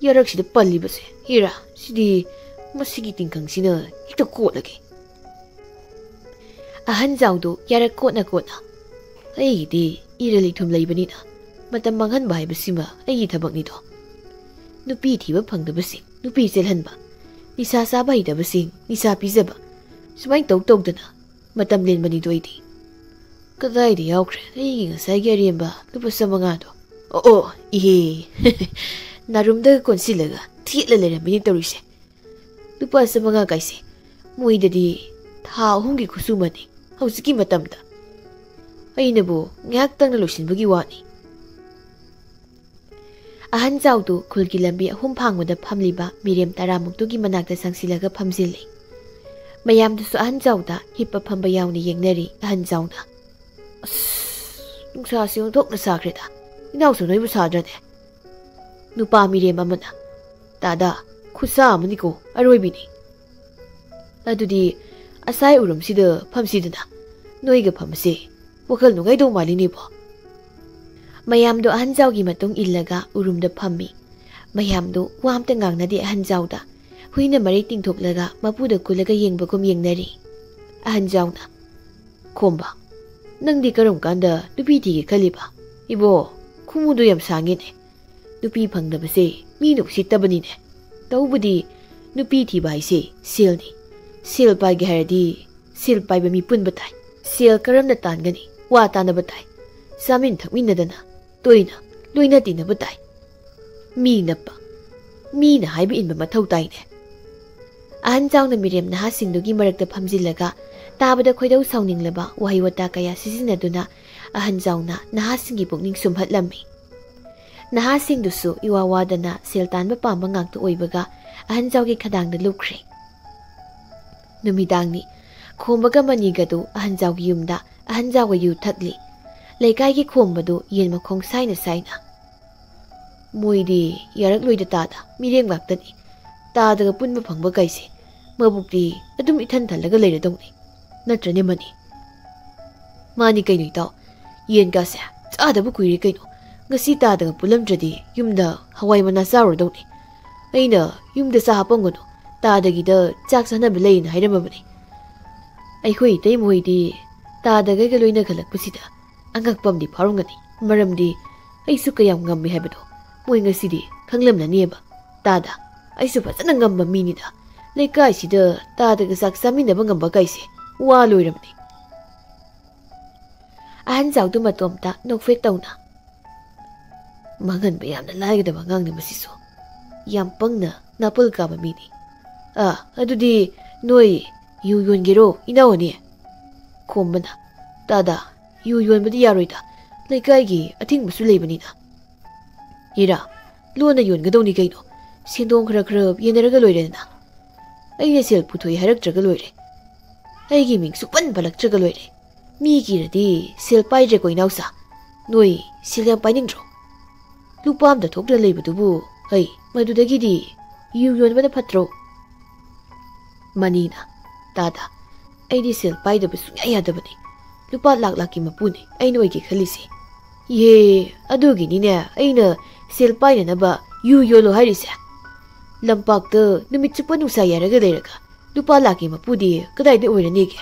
ꯌꯥꯔꯛꯁꯤꯗ ꯄꯜꯂꯤꯕꯁꯦ꯫ ꯍꯦꯔꯥ, ꯁꯤꯗꯤ ꯃꯁꯤꯒꯤ ꯇꯤꯡꯈꯪꯁꯤꯅ ꯍꯦꯛꯇ ꯀꯣꯠꯂꯒꯦ꯫ ꯑꯍꯟ ꯖꯥꯎꯗꯨ ꯌꯥꯔꯛ ꯀꯣꯠꯅ ꯀꯣꯠꯅ, "ꯑꯩꯒꯤꯗꯤ ꯏꯔꯜ ꯏꯊꯨꯝ ꯂꯩꯕꯅꯤꯅ ꯃꯇꯝ ꯃꯥꯡꯍꯟꯕ ꯍꯥꯏꯕꯁꯤꯃ ꯑꯩꯒꯤ ꯊꯕꯛꯅꯤꯗꯣ꯫ ꯅꯨꯄꯤ ꯊꯤꯕ ꯐꯪꯗꯕꯁꯤꯡ ꯅꯨꯄꯤ ꯆꯦꯜꯍꯟꯕ, ꯅꯤꯁꯥ ꯆꯥꯕ ꯍꯩꯇꯕꯁꯤꯡ ꯅꯤꯁꯥ ꯄꯤꯖꯕ, ꯁꯨꯃꯥꯏꯅ ꯇꯧ ꯇꯧꯗꯅ ꯃꯇꯝ ꯂꯦꯟꯕꯅꯤꯗꯣ ꯑꯩꯗꯤ꯫ ꯀꯗꯥꯏꯗ ꯌꯥꯎꯈ꯭ꯔꯦ ꯑꯩꯒꯤ ꯉꯁꯥꯏꯒꯤ ꯑꯔꯦꯝꯕ ꯂꯨꯄꯥ ꯆꯥꯃꯉꯥꯗꯣ? ꯑꯣ, ꯑꯣ, ꯏꯍꯦ꯫ ꯅꯥꯔꯨꯝꯗꯒ ꯀꯣꯟꯁꯤꯜꯂꯒ ꯊꯦꯠꯂ ꯂꯩꯔꯝꯃꯤꯅꯦ ꯇꯧꯔꯤꯁꯦ꯫ ꯂꯨꯄꯥ ꯆꯥꯃꯉꯥ ꯀꯥꯏꯁꯦ ꯃꯣꯏꯗꯗꯤ ꯊꯥ ꯑꯍꯨꯝꯒꯤ ꯈꯨꯠꯁꯨꯃꯅꯤ ꯍꯧꯖꯤꯛꯀꯤ ꯃꯇꯝꯗ꯫ ꯑꯩꯅꯕꯨ ꯉꯥꯏꯍꯥꯛꯇꯪꯅ ꯂꯣꯏꯁꯤꯟꯕꯒꯤ ꯋꯥꯅꯤ꯫" ꯑꯍꯟ ꯖꯥꯎꯗꯨ ꯈꯨꯜꯒꯤ ꯂꯝꯕꯤ ꯑꯍꯨꯝ ꯐꯥꯡꯕꯗ ꯐꯝꯂꯤꯕ ꯃꯤꯔꯦꯝ ꯇꯔꯥꯃꯨꯛꯇꯨꯒꯤ ꯃꯅꯥꯛꯇ ꯆꯪꯁꯤꯜꯂꯒ ꯐꯝꯖꯤꯜꯂꯤ꯫ ꯃꯌꯥꯝꯗꯨꯁꯨ ꯑꯍꯟ ꯖꯥꯎꯗ ꯍꯤꯞꯄ ꯐꯝꯕ ꯌꯥꯎꯅ ꯌꯦꯡꯅꯔꯤ꯫ ꯑꯍꯟ ꯖꯥꯎꯅ, "ꯑꯁ, ꯅꯨꯡꯁꯥꯁꯤ ꯑꯣꯟꯊꯣꯛꯅ ꯁꯥꯈ꯭ꯔꯦꯗ꯫ ꯏꯅꯥꯎꯁꯨ ꯅꯣꯏꯕꯨ ꯁꯥꯗ꯭ꯔꯅꯦ?" ꯅꯨꯄꯥ ꯃꯤꯔꯦꯝ ꯑꯃꯅ, "ꯇꯥꯗ, ꯈꯨꯠꯁꯥ ꯑꯃꯅꯤꯀꯣ, ꯑꯔꯣꯏꯕꯤꯅꯤ꯫ ꯑꯗꯨꯗꯤ ꯑꯁꯥꯏ ꯎꯔꯨꯝꯁꯤꯗ ꯐꯝꯁꯤꯗꯅ꯫ ꯅꯣꯏꯒ ꯐꯝꯕꯁꯦ ꯋꯥꯈꯜ ꯅꯨꯡꯉꯥꯏꯗꯧ ꯃꯥꯜꯂꯤꯅꯦꯕꯣ꯫" ꯃꯌꯥꯝꯗꯣ ꯑꯍꯟ ꯖꯥꯎꯒꯤ ꯃꯇꯨꯡ ꯏꯜꯂꯒ ꯎꯔꯨꯝꯗ ꯐꯝꯃꯤ꯫ ꯃꯌꯥꯝꯗꯣ ꯋꯥ ꯑꯝꯇ ꯉꯥꯡꯅꯗꯦ꯫ ꯑꯍꯟ ꯖꯥꯎꯗ ꯍꯨꯏꯅ ꯃꯔꯩ ꯇꯤꯡꯊꯣꯛꯂꯒ ꯃꯄꯨꯗ ꯀꯨꯜꯂꯒ ꯌꯦꯡꯕꯒꯨꯝ ꯌꯦꯡꯅꯔꯤ꯫ ꯑꯍꯟ ꯖꯥꯎꯅ, "ꯈꯣꯝꯕ, ꯅꯪꯗꯤ ꯀꯔꯝ ꯀꯥꯟꯗ ꯅꯨꯄꯤ ꯊꯤꯒꯦ ꯈꯜꯂꯤꯕ?" "ꯏꯕꯣ, ꯈꯨꯃꯨꯗꯨ ꯌꯥꯝ ꯁꯥꯡꯉꯦꯅꯦ꯫ ꯅꯨꯄꯤ ꯐꯪꯗꯕꯁꯦ ꯃꯤꯅ ꯎꯁꯤꯠꯇꯕꯅꯤꯅꯦ꯫ ꯇꯧꯕꯗꯤ ꯅꯨꯄꯤ ꯊꯤꯕ ꯍꯥꯏꯁꯦ ꯁꯦꯜꯅꯤ꯫ ꯁꯦꯜ ꯄꯥꯏꯒꯦ ꯍꯥꯏꯔꯗꯤ ꯁꯦꯜ ꯄꯥꯏꯕ ꯃꯤ ꯄꯨꯟꯕ ꯇꯥꯏ꯫ ꯁꯦꯜ ꯀꯔꯝꯅ ꯇꯥꯟꯒꯅꯤ? ꯋꯥ ꯇꯥꯅꯕ ꯇꯥꯏ꯫ ꯆꯥꯃꯤꯟ ꯊꯛꯃꯤꯟꯅꯗꯅ ꯇꯣꯏꯅ ꯂꯣꯏꯅ ꯇꯤꯟꯅꯕ ꯇꯥꯏ꯫ ꯃꯤ ꯅꯞꯄ, ꯃꯤꯅ ꯍꯥꯏꯕ ꯏꯟꯕ ꯃꯊꯧ ꯇꯥꯏꯅꯦ"꯫ ꯑꯍꯟ ꯆꯥꯎꯅ ꯃꯤꯔꯦꯝ ꯅꯍꯥꯁꯤꯡꯗꯨꯒꯤ ꯃꯔꯛꯇ ꯐꯝꯖꯤꯜꯂꯒ ꯇꯥꯕꯗ ꯈꯣꯏꯗꯧ ꯁꯥꯎꯅꯤꯡꯂꯕ ꯋꯥꯍꯩ ꯋꯥꯇꯥ ꯀꯌꯥ ꯁꯤꯖꯤꯟꯅꯗꯨꯅ ꯑꯍꯟ ꯆꯥꯎꯅ ꯅꯍꯥꯁꯤꯡꯒꯤ ꯄꯨꯛꯅꯤꯡ ꯁꯨꯝꯍꯠꯂꯝꯃꯤ꯫ ꯅꯍꯥꯁꯤꯡꯗꯨꯁꯨ ꯏꯋꯥ ꯋꯥꯗꯅ ꯁꯦꯜ ꯇꯥꯟꯕ ꯄꯥꯝꯕ ꯉꯥꯛꯇ ꯑꯣꯏꯕꯒ ꯑꯍꯟ ꯆꯥꯎꯒꯤ ꯈꯗꯥꯡꯗ ꯂꯨꯞꯈ꯭ꯔꯦ꯫ ꯅꯨꯃꯤꯗꯥꯡꯅꯤ꯫ ꯈꯣꯝꯕꯒ ꯃꯅꯤꯒꯗꯨ ꯑꯍꯟ ꯖꯥꯎꯒꯤ ꯌꯨꯝꯗ ꯑꯍꯟ ꯖꯥꯎꯒ ꯌꯨ ꯊꯛꯂꯤ꯫ ꯂꯩꯀꯥꯏꯒꯤ ꯈꯣꯝꯕꯗꯨ ꯌꯦꯟ ꯃꯈꯣꯡ ꯁꯥꯏꯅ ꯁꯥꯏꯅ꯫ "ꯃꯣꯏꯗꯤ ꯌꯥꯔꯛꯂꯣꯏꯗ ꯇꯥꯗ, ꯃꯤꯔꯦꯝ ꯉꯥꯛꯇꯅꯤ꯫ ꯇꯥꯗꯒ ꯄꯨꯟꯕ ꯐꯪꯕ ꯀꯥꯏꯁꯦ ꯃꯕꯨꯛꯇꯤ ꯑꯗꯨꯝ ꯏꯊꯟ ꯊꯜꯂꯒ ꯂꯩꯔꯗꯧꯅꯤ꯫ ꯅꯠꯇ꯭ꯔꯅꯦ ꯃꯅꯤ?" "ꯃꯥꯅꯤ ꯀꯩꯅꯣ ꯏꯇꯥꯎ, ꯌꯦꯟꯒꯥꯁꯦ ꯆꯥꯗꯕ ꯀꯨꯏꯔꯦ ꯀꯩꯅꯣ꯫ ꯉꯁꯤ ꯇꯥꯗꯒ ꯄꯨꯜꯂꯝꯗ꯭ꯔꯗꯤ ꯌꯨꯝꯗ ꯍꯋꯥꯏ ꯃꯅꯥ ꯆꯥꯔꯨꯔꯗꯧꯅꯤ꯫ ꯑꯩꯅ ꯌꯨꯝꯗ ꯆꯥ ꯍꯥꯞꯄꯝꯒꯅꯨ, ꯇꯥꯗꯒꯤꯗ ꯆꯥꯛ ꯆꯥꯅꯕ ꯂꯩꯅ ꯍꯥꯏꯔꯝꯃꯕꯅꯤ꯫ ꯑꯩꯈꯣꯏ ꯏꯇꯩꯃ ꯍꯣꯏꯗꯤ ꯇꯥꯗꯒꯩꯒ ꯂꯣꯏꯅꯈꯠꯂꯛꯄꯁꯤꯗ ꯑꯉꯛꯄ ꯑꯃꯗꯤ ꯐꯥꯎꯔꯝꯒꯅꯤ, ꯃꯔꯝꯗꯤ ꯑꯩꯁꯨ ꯀꯌꯥꯝ ꯉꯝꯃꯤ ꯍꯥꯏꯕꯗꯣ ꯃꯣꯏ ꯉꯁꯤꯗꯤ ꯈꯪꯂꯝꯂꯅꯤꯕ꯫ ꯇꯥꯗ, ꯑꯩꯁꯨ ꯐꯖꯅ ꯉꯝꯕ ꯃꯤꯅꯤꯗ꯫ ꯂꯩꯀꯥꯏꯁꯤꯗ ꯇꯥꯗꯒ ꯆꯥꯛ ꯆꯥꯃꯤꯟꯅꯕ ꯉꯝꯕ ꯀꯥꯏꯁꯦ ꯋꯥ ꯂꯣꯏꯔꯕꯅꯤ"꯫ ꯑꯍꯟ ꯖꯥꯎꯗꯨ ꯃꯇꯣꯝꯇ ꯅꯣꯛꯐꯦꯠ ꯇꯧꯅ꯫ "ꯃꯥꯡꯍꯟꯕ ꯌꯥꯝꯅ ꯂꯥꯏꯒꯗꯕ ꯑꯉꯥꯡꯅꯤ ꯃꯁꯤꯁꯨ꯫ ꯌꯥꯝ ꯄꯪꯅ ꯅꯥꯄꯜ ꯀꯥꯕ ꯃꯤꯅꯤ꯫ ꯑꯥ, ꯑꯗꯨꯗꯤ ꯅꯣꯏ ꯌꯨ ꯌꯣꯟꯒꯦꯔꯣ, ꯏꯅꯥꯎ ꯑꯅꯤ?" ꯈꯣꯝꯕꯅ, "ꯇꯥꯗ, ꯌꯨ ꯌꯣꯟꯕꯗꯤ ꯌꯥꯔꯣꯏꯗ, ꯂꯩꯀꯥꯏꯒꯤ ꯑꯊꯤꯡꯕꯁꯨ ꯂꯩꯕꯅꯤꯅ"꯫ "ꯏꯔꯥ, ꯂꯣꯟꯅ ꯌꯣꯟꯒꯗꯧꯅꯤ ꯀꯩꯅꯣ꯫ ꯁꯦꯟꯗꯣꯡ ꯈꯔ ꯈꯔ ꯌꯦꯟꯅꯔꯒ ꯂꯣꯏꯔꯦꯗꯅ꯫ ꯑꯩꯅ ꯁꯦꯜ ꯄꯨꯊꯣꯛꯏ ꯍꯥꯏꯔꯛꯇ꯭ꯔꯒ ꯂꯣꯏꯔꯦ꯫ ꯑꯩꯒꯤ ꯃꯤꯡ ꯁꯨꯛꯄꯟ ꯄꯜꯂꯛꯇ꯭ꯔꯒ ꯂꯣꯏꯔꯦ꯫ ꯃꯤꯒꯤꯔꯗꯤ ꯁꯦꯜ ꯄꯥꯏꯗ꯭ꯔꯦꯀꯣ ꯏꯅꯥꯎꯆꯥ꯫ ꯅꯣꯏ ꯁꯦꯜ ꯌꯥꯝ ꯄꯥꯏꯅꯤꯡꯗ꯭ꯔꯣ? ꯂꯨꯄꯥ ꯑꯝꯇ ꯊꯣꯛꯇ꯭ꯔ ꯂꯩꯕꯗꯨꯕꯨ, ꯑꯩ ꯃꯗꯨꯗꯒꯤꯗꯤ ꯌꯨ ꯌꯣꯟꯕꯅ ꯐꯠꯇ꯭ꯔꯣ?" ꯃꯅꯤꯅ, "ꯇꯥꯗ, ꯑꯩꯗꯤ ꯁꯦꯜ ꯄꯥꯏꯗꯕ ꯁꯨꯡꯌꯥ ꯌꯥꯗꯕꯅꯤ꯫ ꯂꯨꯄꯥ ꯂꯥꯛ ꯂꯥꯛꯀꯤ ꯃꯄꯨꯅꯤ ꯑꯩꯅ ꯑꯣꯏꯒꯦ ꯈꯜꯂꯤꯁꯦ"꯫ "ꯌꯦ, ꯑꯗꯨꯒꯤꯅꯤꯅꯦ ꯑꯩꯅ ꯁꯦꯜ ꯄꯥꯏꯅꯅꯕ ꯌꯨ ꯌꯣꯜꯂꯣ ꯍꯥꯏꯔꯤꯁꯦ꯫ ꯂꯝꯄꯥꯛꯇ ꯅꯨꯃꯤꯠ ꯆꯨꯞꯄ ꯅꯨꯡꯁꯥ ꯌꯥꯏꯔꯒ ꯂꯩꯔꯒ ꯂꯨꯄꯥ ꯂꯥꯛꯀꯤ ꯃꯄꯨꯗꯤ ꯀꯗꯥꯏꯗ ꯑꯣꯏꯔꯅꯤꯒꯦ?"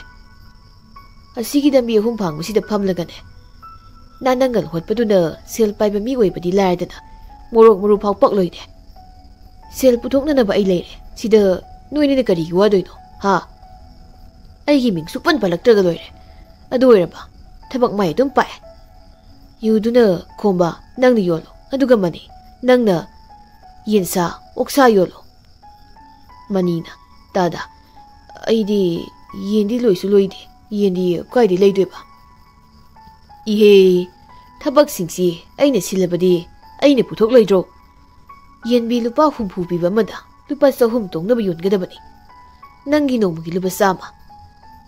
ꯑꯁꯤꯒꯤ ꯂꯝꯕꯤ ꯑꯍꯨꯝ ꯐꯥꯡꯕꯁꯤꯗ ꯐꯝꯂꯒꯅꯦ, ꯅꯥ ꯅꯪꯒꯜ ꯍꯣꯠꯄꯗꯨꯅ ꯁꯦꯜ ꯄꯥꯏꯕ ꯃꯤ ꯑꯣꯏꯕꯗꯤ ꯂꯥꯏꯔꯗꯅ ꯃꯣꯔꯣꯛ ꯃꯔꯨ ꯐꯥꯎ ꯄꯛꯂꯣꯏꯅꯦ꯫ ꯁꯦꯜ ꯄꯨꯊꯣꯛꯅꯅꯕ ꯑꯩ ꯂꯩꯔꯦ꯫ ꯁꯤꯗ ꯅꯣꯏꯅꯤꯅ ꯀꯔꯤꯒꯤ ꯋꯥꯗꯣꯏꯅꯣ, ꯍꯥ? ꯑꯩꯒꯤ ꯃꯤꯡ ꯁꯨꯛꯄꯟ ꯄꯜꯂꯛꯇ꯭ꯔꯒ ꯂꯣꯏꯔꯦ꯫ ꯑꯗꯨ ꯑꯣꯏꯔꯕ ꯊꯕꯛ ꯃꯥꯏ ꯑꯗꯨꯝ ꯄꯥꯛꯑꯦ꯫ ꯌꯨꯗꯨꯅ ꯈꯣꯝꯕ ꯅꯪꯅ ꯌꯣꯜꯂꯣ, ꯑꯗꯨꯒ ꯃꯅꯤ ꯅꯪꯅ ꯌꯦꯟꯁꯥ, ꯑꯣꯛꯁꯥ ꯌꯣꯜꯂꯣ꯫ ꯃꯅꯤꯅ, ꯇꯥꯗ, ꯑꯩꯗꯤ ꯌꯦꯟꯗꯤ ꯂꯣꯏꯁꯨ ꯂꯣꯏꯗꯦ, ꯌꯦꯟꯗꯤ ꯀꯥꯏꯗꯩ ꯂꯩꯗꯣꯏꯕ? ꯏꯍꯦ, ꯊꯕꯛꯁꯤꯡꯁꯤ ꯑꯩꯅ ꯁꯤꯜꯂꯕꯗꯤ ꯑꯩꯅ ꯄꯨꯊꯣꯛꯂꯣꯏꯗ꯭ꯔꯣ? ꯌꯦꯟꯕꯤ ꯂꯨꯄꯥ ꯍꯨꯝꯐꯨ ꯄꯤꯕ ꯑꯃꯗ ꯂꯨꯄꯥ ꯆꯍꯨꯝ ꯇꯣꯡꯅꯕ ꯌꯣꯟꯒꯗꯕꯅꯤ꯫ ꯅꯪꯒꯤ ꯅꯣꯡꯃꯒꯤ ꯂꯨꯄꯥ ꯆꯥꯝꯃ꯫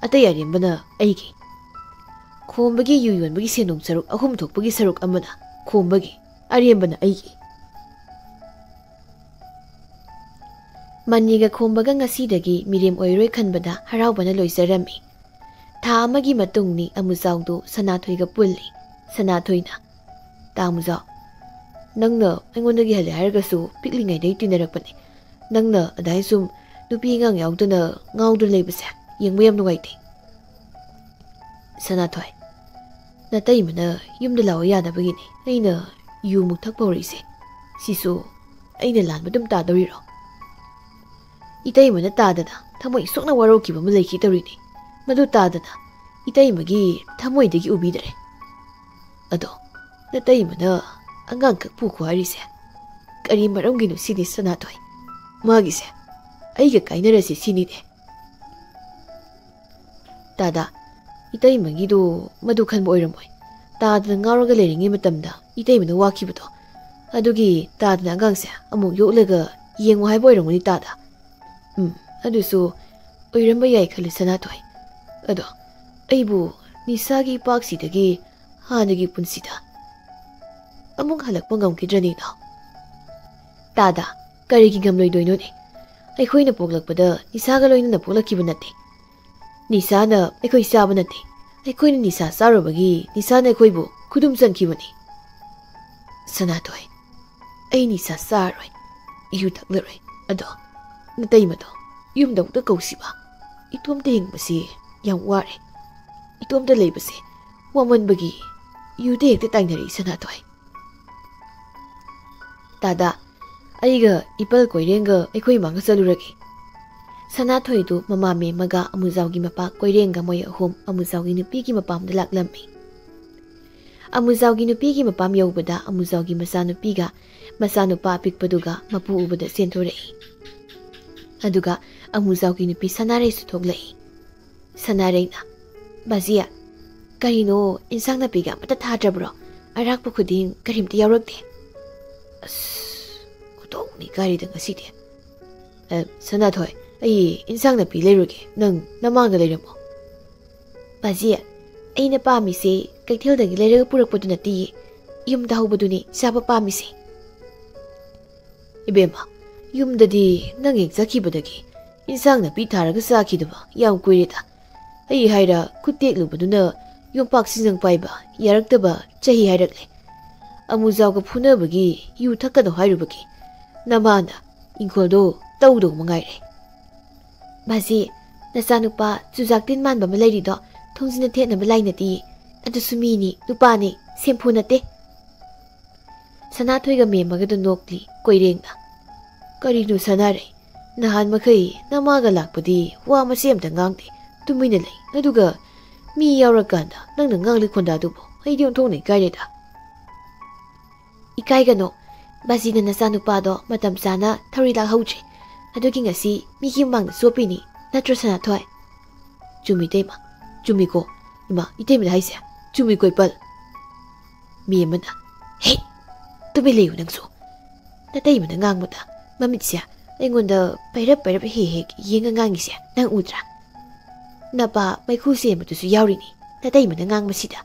ꯑꯇꯩ ꯑꯔꯦꯝꯕꯅ ꯑꯩꯒꯤ꯫ ꯈꯣꯝꯕꯒꯤ ꯌꯨ ꯌꯣꯟꯕꯒꯤ ꯁꯦꯟꯗꯣꯡ ꯁꯔꯨꯛ ꯑꯍꯨꯝ ꯊꯣꯛꯄꯒꯤ ꯁꯔꯨꯛ ꯑꯃꯅ ꯈꯣꯝꯕꯒꯤ, ꯑꯔꯦꯝꯕꯅ ꯑꯩꯒꯤ꯫ ꯃꯅꯤꯒ ꯈꯣꯝꯕꯒ ꯉꯁꯤꯗꯒꯤ ꯃꯤꯔꯦꯝ ꯑꯣꯏꯔꯣꯏ ꯈꯟꯕꯗ ꯍꯔꯥꯎꯕꯅ ꯂꯣꯏꯖꯔꯝꯃꯤ꯫ ꯊꯥ ꯑꯃꯒꯤ ꯃꯇꯨꯡꯅꯤ ꯑꯃꯨꯖꯥꯎꯗꯨ ꯁꯅꯥꯊꯣꯏꯒ ꯄꯨꯜꯂꯤ꯫ ꯁꯅꯥꯊꯣꯏꯅ, "ꯇꯥ ꯑꯃꯨꯖꯥꯎ, ꯅꯪꯅ ꯑꯩꯉꯣꯟꯗꯒꯤ ꯍꯜꯂꯦ ꯍꯥꯏꯔꯒꯁꯨ ꯄꯤꯛꯂꯤꯉꯩꯗꯩ ꯇꯤꯟꯅꯔꯛꯄꯅꯤ꯫ ꯅꯪꯅ ꯑꯗꯥꯏ ꯁꯨꯝ ꯅꯨꯄꯤ ꯑꯉꯥꯡ ꯌꯥꯎꯗꯅ ꯉꯥꯎꯗꯨꯅ ꯂꯩꯕꯁꯦ ꯌꯦꯡꯕ ꯌꯥꯝ ꯅꯨꯡꯉꯥꯏꯇꯦ꯫" ꯁꯅꯥꯊꯣꯏ, "ꯅꯇꯩꯃꯅ ꯌꯨꯝꯗ ꯂꯥꯛꯑꯣ ꯌꯥꯗꯕꯒꯤꯅꯤ ꯑꯩꯅ ꯌꯨ ꯃꯨꯛ ꯊꯛꯄ ꯍꯧꯔꯛꯏꯁꯦ꯫ ꯁꯤꯁꯨ ꯑꯩꯅ ꯂꯥꯟꯕ ꯑꯗꯨꯝ ꯇꯥꯗꯧꯔꯤꯔꯣ? ꯏꯇꯩꯃꯅ ꯇꯥꯗꯅ ꯊꯃꯣꯏ ꯁꯣꯛꯅ ꯋꯥꯔꯧꯈꯤꯕ ꯑꯃ ꯂꯩꯈꯤ ꯇꯧꯔꯤꯅꯤ꯫ ꯃꯗꯨ ꯇꯥꯗꯅ ꯏꯇꯩꯃꯒꯤ ꯊꯃꯣꯏꯗꯒꯤ ꯎꯕꯤꯗ꯭ꯔꯦ꯫ ꯑꯗꯣ ꯅꯇꯩꯃꯅ ꯑꯉꯥꯡꯈꯛ ꯄꯨꯈꯣ ꯍꯥꯏꯔꯤꯁꯦ ꯀꯔꯤ ꯃꯔꯝꯒꯤꯅꯣ ꯁꯤꯅꯤ ꯁꯅꯥꯊꯣꯏ? ꯃꯥꯒꯤꯁꯦ ꯑꯩꯒ ꯀꯥꯏꯅꯔꯁꯤ ꯁꯤꯅꯤꯅꯦ꯫" ꯇꯥꯗ, ꯏꯇꯩꯃꯒꯤꯗꯣ ꯃꯗꯨ ꯈꯟꯕ ꯑꯣꯏꯔꯝꯃꯣꯏ꯫ ꯇꯥꯗꯅ ꯉꯥꯎꯔꯒ ꯂꯩꯔꯤꯉꯩ ꯃꯇꯝꯗ ꯏꯇꯩꯃꯅ ꯋꯥꯈꯤꯕꯗꯣ, ꯑꯗꯨꯒꯤ ꯇꯥꯗꯅ ꯑꯉꯥꯡꯁꯦ ꯑꯃꯨꯛ ꯌꯣꯛꯂꯒ ꯌꯦꯡꯉꯨ ꯍꯥꯏꯕ ꯑꯣꯏꯔꯝꯒꯅꯤ ꯇꯥꯗ꯫ ꯎꯝ, ꯑꯗꯨꯁꯨ ꯑꯣꯏꯔꯝꯕ ꯌꯥꯏ ꯈꯜꯂꯤ ꯁꯅꯥꯊꯣꯏ꯫ ꯑꯗꯣ ꯑꯩꯕꯨ ꯅꯤꯁꯥꯒꯤ ꯏꯄꯥꯛꯁꯤꯗꯒꯤ ꯍꯥꯟꯅꯒꯤ ꯄꯨꯟꯁꯤꯗ ꯑꯃꯨꯛ ꯍꯜꯂꯛꯄ ꯉꯝꯈꯤꯗ꯭ꯔꯅꯤꯅꯣ? ꯇꯥꯗ, ꯀꯔꯤꯒꯤ ꯉꯝꯂꯣꯏꯗꯣꯏꯅꯣꯅꯦ? ꯑꯩꯈꯣꯏꯅ ꯄꯣꯛꯂꯛꯄꯗ ꯅꯤꯁꯥꯒ ꯂꯣꯏꯅꯅ ꯄꯣꯛꯂꯛꯈꯤꯕ ꯅꯠꯇꯦ꯫ ꯅꯤꯁꯥꯅ ꯑꯩꯈꯣꯏ ꯆꯥꯕ ꯅꯠꯇꯦ꯫ ꯑꯩꯈꯣꯏꯅ ꯅꯤꯁꯥ ꯆꯥꯔꯨꯕꯒꯤ ꯅꯤꯁꯥꯅ ꯑꯩꯈꯣꯏꯕꯨ ꯈꯨꯗꯨꯝ ꯆꯟꯈꯤꯕꯅꯤ꯫ ꯁꯅꯥꯊꯣꯏ, ꯑꯩ ꯅꯤꯁꯥ ꯆꯥꯔꯣꯏ꯫ ꯏꯌꯨ ꯊꯛꯂꯔꯣꯏ꯫ ꯑꯗꯣ ꯅꯇꯩꯃꯗꯣ ꯌꯨꯝꯗ ꯑꯃꯨꯛꯇ ꯀꯧꯁꯤꯕ꯫ ꯏꯇꯣꯝꯇ ꯍꯤꯡꯕꯁꯤ ꯌꯥꯝ ꯋꯥꯔꯦ꯫ ꯏꯇꯣꯝꯇ ꯂꯩꯕꯁꯦ ꯋꯥꯃꯟꯕꯒꯤ ꯌꯨꯗ ꯍꯦꯛꯇ ꯇꯥꯏꯅꯔꯛꯏ, ꯁꯅꯥꯊꯣꯏ꯫ ꯇꯥꯗ, ꯑꯩꯒ ꯏꯄꯜ ꯀꯣꯏꯔꯦꯡꯒ ꯑꯩꯈꯣꯏ ꯏꯃꯥꯒ ꯆꯠꯂꯨꯔꯒꯦ꯫ ꯁꯅꯥꯊꯣꯏꯗꯨ ꯃꯃꯥ ꯃꯦꯝꯃꯒ ꯑꯃꯨꯖꯥꯎꯒꯤ ꯃꯄꯥ ꯀꯣꯏꯔꯦꯡꯒ ꯃꯣꯏ ꯑꯍꯨꯝ ꯑꯃꯨꯖꯥꯎꯒꯤ ꯅꯨꯄꯤꯒꯤ ꯃꯄꯥꯝꯗ ꯂꯥꯛꯂꯝꯃꯤ꯫ ꯑꯃꯨꯖꯥꯎꯒꯤ ꯅꯨꯄꯤꯒꯤ ꯃꯄꯥꯝ ꯌꯧꯕꯗ ꯑꯃꯨꯖꯥꯎꯒꯤ ꯃꯆꯥꯅꯨꯄꯤꯒ ꯃꯆꯥꯅꯨꯄꯥ ꯑꯄꯤꯛꯄꯗꯨꯒ ꯃꯄꯨ ꯎꯕꯗ ꯆꯦꯟꯊꯣꯔꯛꯏ꯫ ꯑꯗꯨꯒ ꯑꯃꯨꯖꯥꯎꯒꯤ ꯅꯨꯄꯤ ꯁꯅꯥꯔꯩꯁꯨ ꯊꯣꯛꯂꯛꯏ꯫ ꯁꯅꯥꯔꯩꯅ, "ꯕꯥꯖꯤ, ꯀꯔꯤꯅꯣ, ꯏꯟꯁꯥꯡ ꯅꯥꯄꯤꯒ ꯑꯃꯠꯇ ꯊꯥꯗ꯭ꯔꯕ꯭ꯔꯣ? ꯑꯔꯥꯛꯄ ꯈꯨꯗꯤꯡ ꯀꯔꯤꯝꯇ ꯌꯥꯎꯔꯛꯇꯦ꯫ ꯑꯁ, ꯈꯨꯗꯣꯡꯅꯤ ꯀꯥꯏꯔꯤꯗ ꯉꯁꯤꯗꯤ꯫ ꯑ, ꯁꯅꯥꯊꯣꯏ, ꯑꯩ ꯏꯟꯁꯥꯡ ꯅꯥꯄꯤ ꯂꯩꯔꯨꯒꯦ, ꯅꯪ ꯅꯃꯥꯡꯗ ꯂꯩꯔꯝꯃꯣ꯫" "ꯕꯥꯖꯤ, ꯑꯩꯅ ꯄꯥꯝꯃꯤꯁꯦ ꯀꯩꯊꯦꯜꯗꯒꯤ ꯂꯩꯔꯒ ꯄꯨꯔꯛꯄꯗꯨ ꯅꯠꯇꯤꯌꯦ, ꯌꯨꯝꯗ ꯍꯧꯕꯗꯨꯅꯤ ꯆꯥꯕ ꯄꯥꯝꯃꯤꯁꯦ꯫" "ꯏꯕꯦꯝꯃ, ꯌꯨꯝꯗꯗꯤ ꯅꯪ ꯍꯦꯛ ꯆꯠꯈꯤꯕꯗꯒꯤ ꯏꯟꯁꯥꯡ ꯅꯥꯄꯤ ꯊꯥꯔꯒ ꯆꯥꯈꯤꯗꯕ ꯌꯥꯝ ꯀꯨꯏꯔꯦꯗ꯫ ꯑꯩ ꯍꯥꯏꯔ ꯈꯨꯠ ꯇꯦꯛꯂꯨꯕꯗꯨꯅ ꯌꯣꯝꯄꯥꯛ ꯁꯤꯡꯖꯪ ꯄꯥꯏꯕ ꯌꯥꯔꯛꯇꯕ ꯆꯍꯤ ꯍꯥꯏꯔꯛꯂꯦ꯫ ꯑꯃꯨꯖꯥꯎꯒ ꯐꯨꯅꯕꯒꯤ ꯌꯨ ꯊꯛꯀꯅꯨ ꯍꯥꯏꯔꯨꯕꯒꯤ ꯅꯃꯥꯅ ꯏꯪꯈꯣꯜꯗꯣ ꯇꯧꯗꯧ ꯃꯉꯥꯏꯔꯦ꯫" "ꯕꯥꯖꯤ, ꯅꯆꯥꯅꯨꯄꯥ ꯆꯨꯖꯥꯛ ꯇꯤꯟ ꯃꯥꯟꯕ ꯑꯃ ꯂꯩꯔꯤꯗꯣ ꯊꯣꯡꯖꯤꯟꯅ ꯊꯦꯠꯅꯕ ꯂꯥꯏ ꯅꯠꯇꯤꯌꯦ꯫ ꯑꯗꯨꯁꯨ ꯃꯤꯅꯤ, ꯅꯨꯄꯥꯅꯤ, ꯁꯦꯝꯐꯨ ꯅꯠꯇꯦ꯫" ꯁꯅꯥꯊꯣꯏꯒ ꯃꯦꯝꯃꯒꯗꯨ ꯅꯣꯛꯂꯤ ꯀꯣꯏꯔꯦꯡꯅ꯫ "ꯀꯔꯤꯅꯣ ꯁꯅꯥꯔꯩ? ꯅꯍꯥꯟ ꯃꯈꯩ ꯅꯃꯥꯒ ꯂꯥꯛꯄꯗꯤ ꯋꯥ ꯃꯆꯦ ꯑꯝꯇ ꯉꯥꯡꯗꯦ, ꯇꯨꯃꯤꯟꯅ ꯂꯩ꯫ ꯑꯗꯨꯒ ꯃꯤ ꯌꯥꯎꯔꯀꯥꯟꯗ ꯅꯪꯅ ꯉꯥꯡꯂꯤ ꯈꯣꯟꯗꯥꯗꯨꯕꯨ ꯑꯩꯗꯤ ꯑꯣꯟꯊꯣꯛꯅ ꯏꯀꯥꯏꯔꯦꯗ꯫" "ꯏꯀꯥꯏꯒꯅꯣ, ꯕꯥꯖꯤꯅ ꯅꯆꯥꯅꯨꯄꯥꯗꯣ ꯃꯇꯝ ꯆꯥꯅ ꯊꯧꯔꯤ ꯂꯥꯛꯍꯧꯗ꯭ꯔꯦ꯫ ꯑꯗꯨꯒꯤ ꯉꯁꯤ ꯃꯤꯒꯤ ꯃꯃꯥꯡꯗ ꯆꯣꯞꯄꯤꯅꯤ, ꯅꯠꯇ꯭ꯔꯣ ꯁꯅꯥꯊꯣꯏ?" "ꯆꯨꯝꯃꯤ ꯏꯇꯩꯃ, ꯆꯨꯝꯃꯤꯀꯣ꯫ ꯏꯃꯥ, ꯏꯇꯩꯃꯅ ꯍꯥꯏꯁꯦ ꯆꯨꯝꯃꯤꯀꯣ ꯏꯄꯜ꯫" ꯃꯤ ꯑꯃꯅ, "ꯍꯦ, ꯇꯨꯃꯤꯟ ꯂꯩꯌꯨ ꯅꯪꯁꯨ꯫ ꯅꯇꯩꯃꯅ ꯉꯥꯡꯕꯗ ꯃꯃꯤꯠꯁꯦ ꯑꯩꯉꯣꯟꯗ ꯄꯩꯔꯞ ꯄꯩꯔꯞ ꯍꯦꯛ ꯍꯦꯛ ꯌꯦꯡꯉ ꯉꯥꯡꯉꯤꯁꯦ ꯅꯪ ꯎꯗ꯭ꯔꯥ? ꯅꯄꯥ ꯃꯩꯈꯨ ꯆꯦꯟꯕꯗꯨꯁꯨ ꯌꯥꯎꯔꯤꯅꯤ ꯅꯇꯩꯃꯅ ꯉꯥꯡꯕꯁꯤꯗ꯫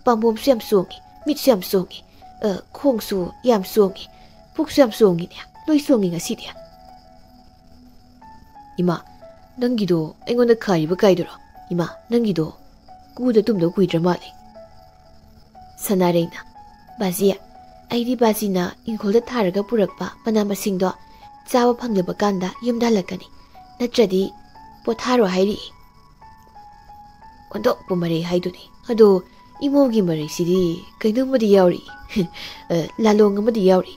ꯄꯥꯝꯕꯣꯝꯁꯨ ꯌꯥꯝ ꯆꯣꯡꯉꯤ, ꯃꯤꯠꯁꯨ ꯌꯥꯝ ꯆꯣꯡꯉꯤ, ꯑ, ꯈꯣꯡꯁꯨ ꯌꯥꯝ ꯆꯣꯡꯉꯤ, ꯄꯨꯛꯁꯨ ꯌꯥꯝ ꯆꯣꯡꯉꯤꯅꯦ, ꯂꯣꯏ ꯆꯣꯡꯉꯤ ꯉꯁꯤꯗꯤ꯫" "ꯏꯃꯥ, ꯅꯪꯒꯤꯗꯣ ꯑꯩꯉꯣꯟꯗ ꯈꯥꯏꯔꯤꯕ ꯀꯥꯏꯗꯨꯔꯣ? ꯏꯃꯥ, ꯅꯪꯒꯤꯗꯣ ꯀꯨꯗ ꯇꯨꯝꯗꯧ ꯀꯨꯏꯗ꯭ꯔ ꯃꯥꯜꯂꯦ꯫" ꯁꯅꯥꯔꯩꯅ, "ꯕꯥꯖꯤ, ꯑꯩꯗꯤ ꯕꯥꯖꯤꯅ ꯏꯪꯈꯣꯜꯗ ꯊꯥꯔꯒ ꯄꯨꯔꯛꯄ ꯃꯅꯥ ꯃꯁꯤꯡꯗꯣ ꯆꯥꯕ ꯐꯪꯗꯕ ꯀꯥꯟꯗ ꯌꯨꯝꯗ ꯍꯜꯂꯛꯀꯅꯤ, ꯅꯠꯇ꯭ꯔꯗꯤ ꯄꯣꯊꯥꯔꯣ ꯍꯥꯏꯔꯤꯌꯦ꯫" ꯑꯣꯟꯊꯣꯛꯄ ꯃꯔꯩ ꯍꯥꯏꯗꯨꯅꯤ꯫ ꯑꯗꯣ ꯏꯃꯧꯒꯤ ꯃꯔꯩꯁꯤꯗꯤ ꯀꯩꯅꯣꯝꯃꯗꯤ ꯌꯥꯎꯔꯤ꯫ ꯑ, ꯂꯥꯂꯣꯡ ꯑꯃꯗꯤ ꯌꯥꯎꯔꯤ꯫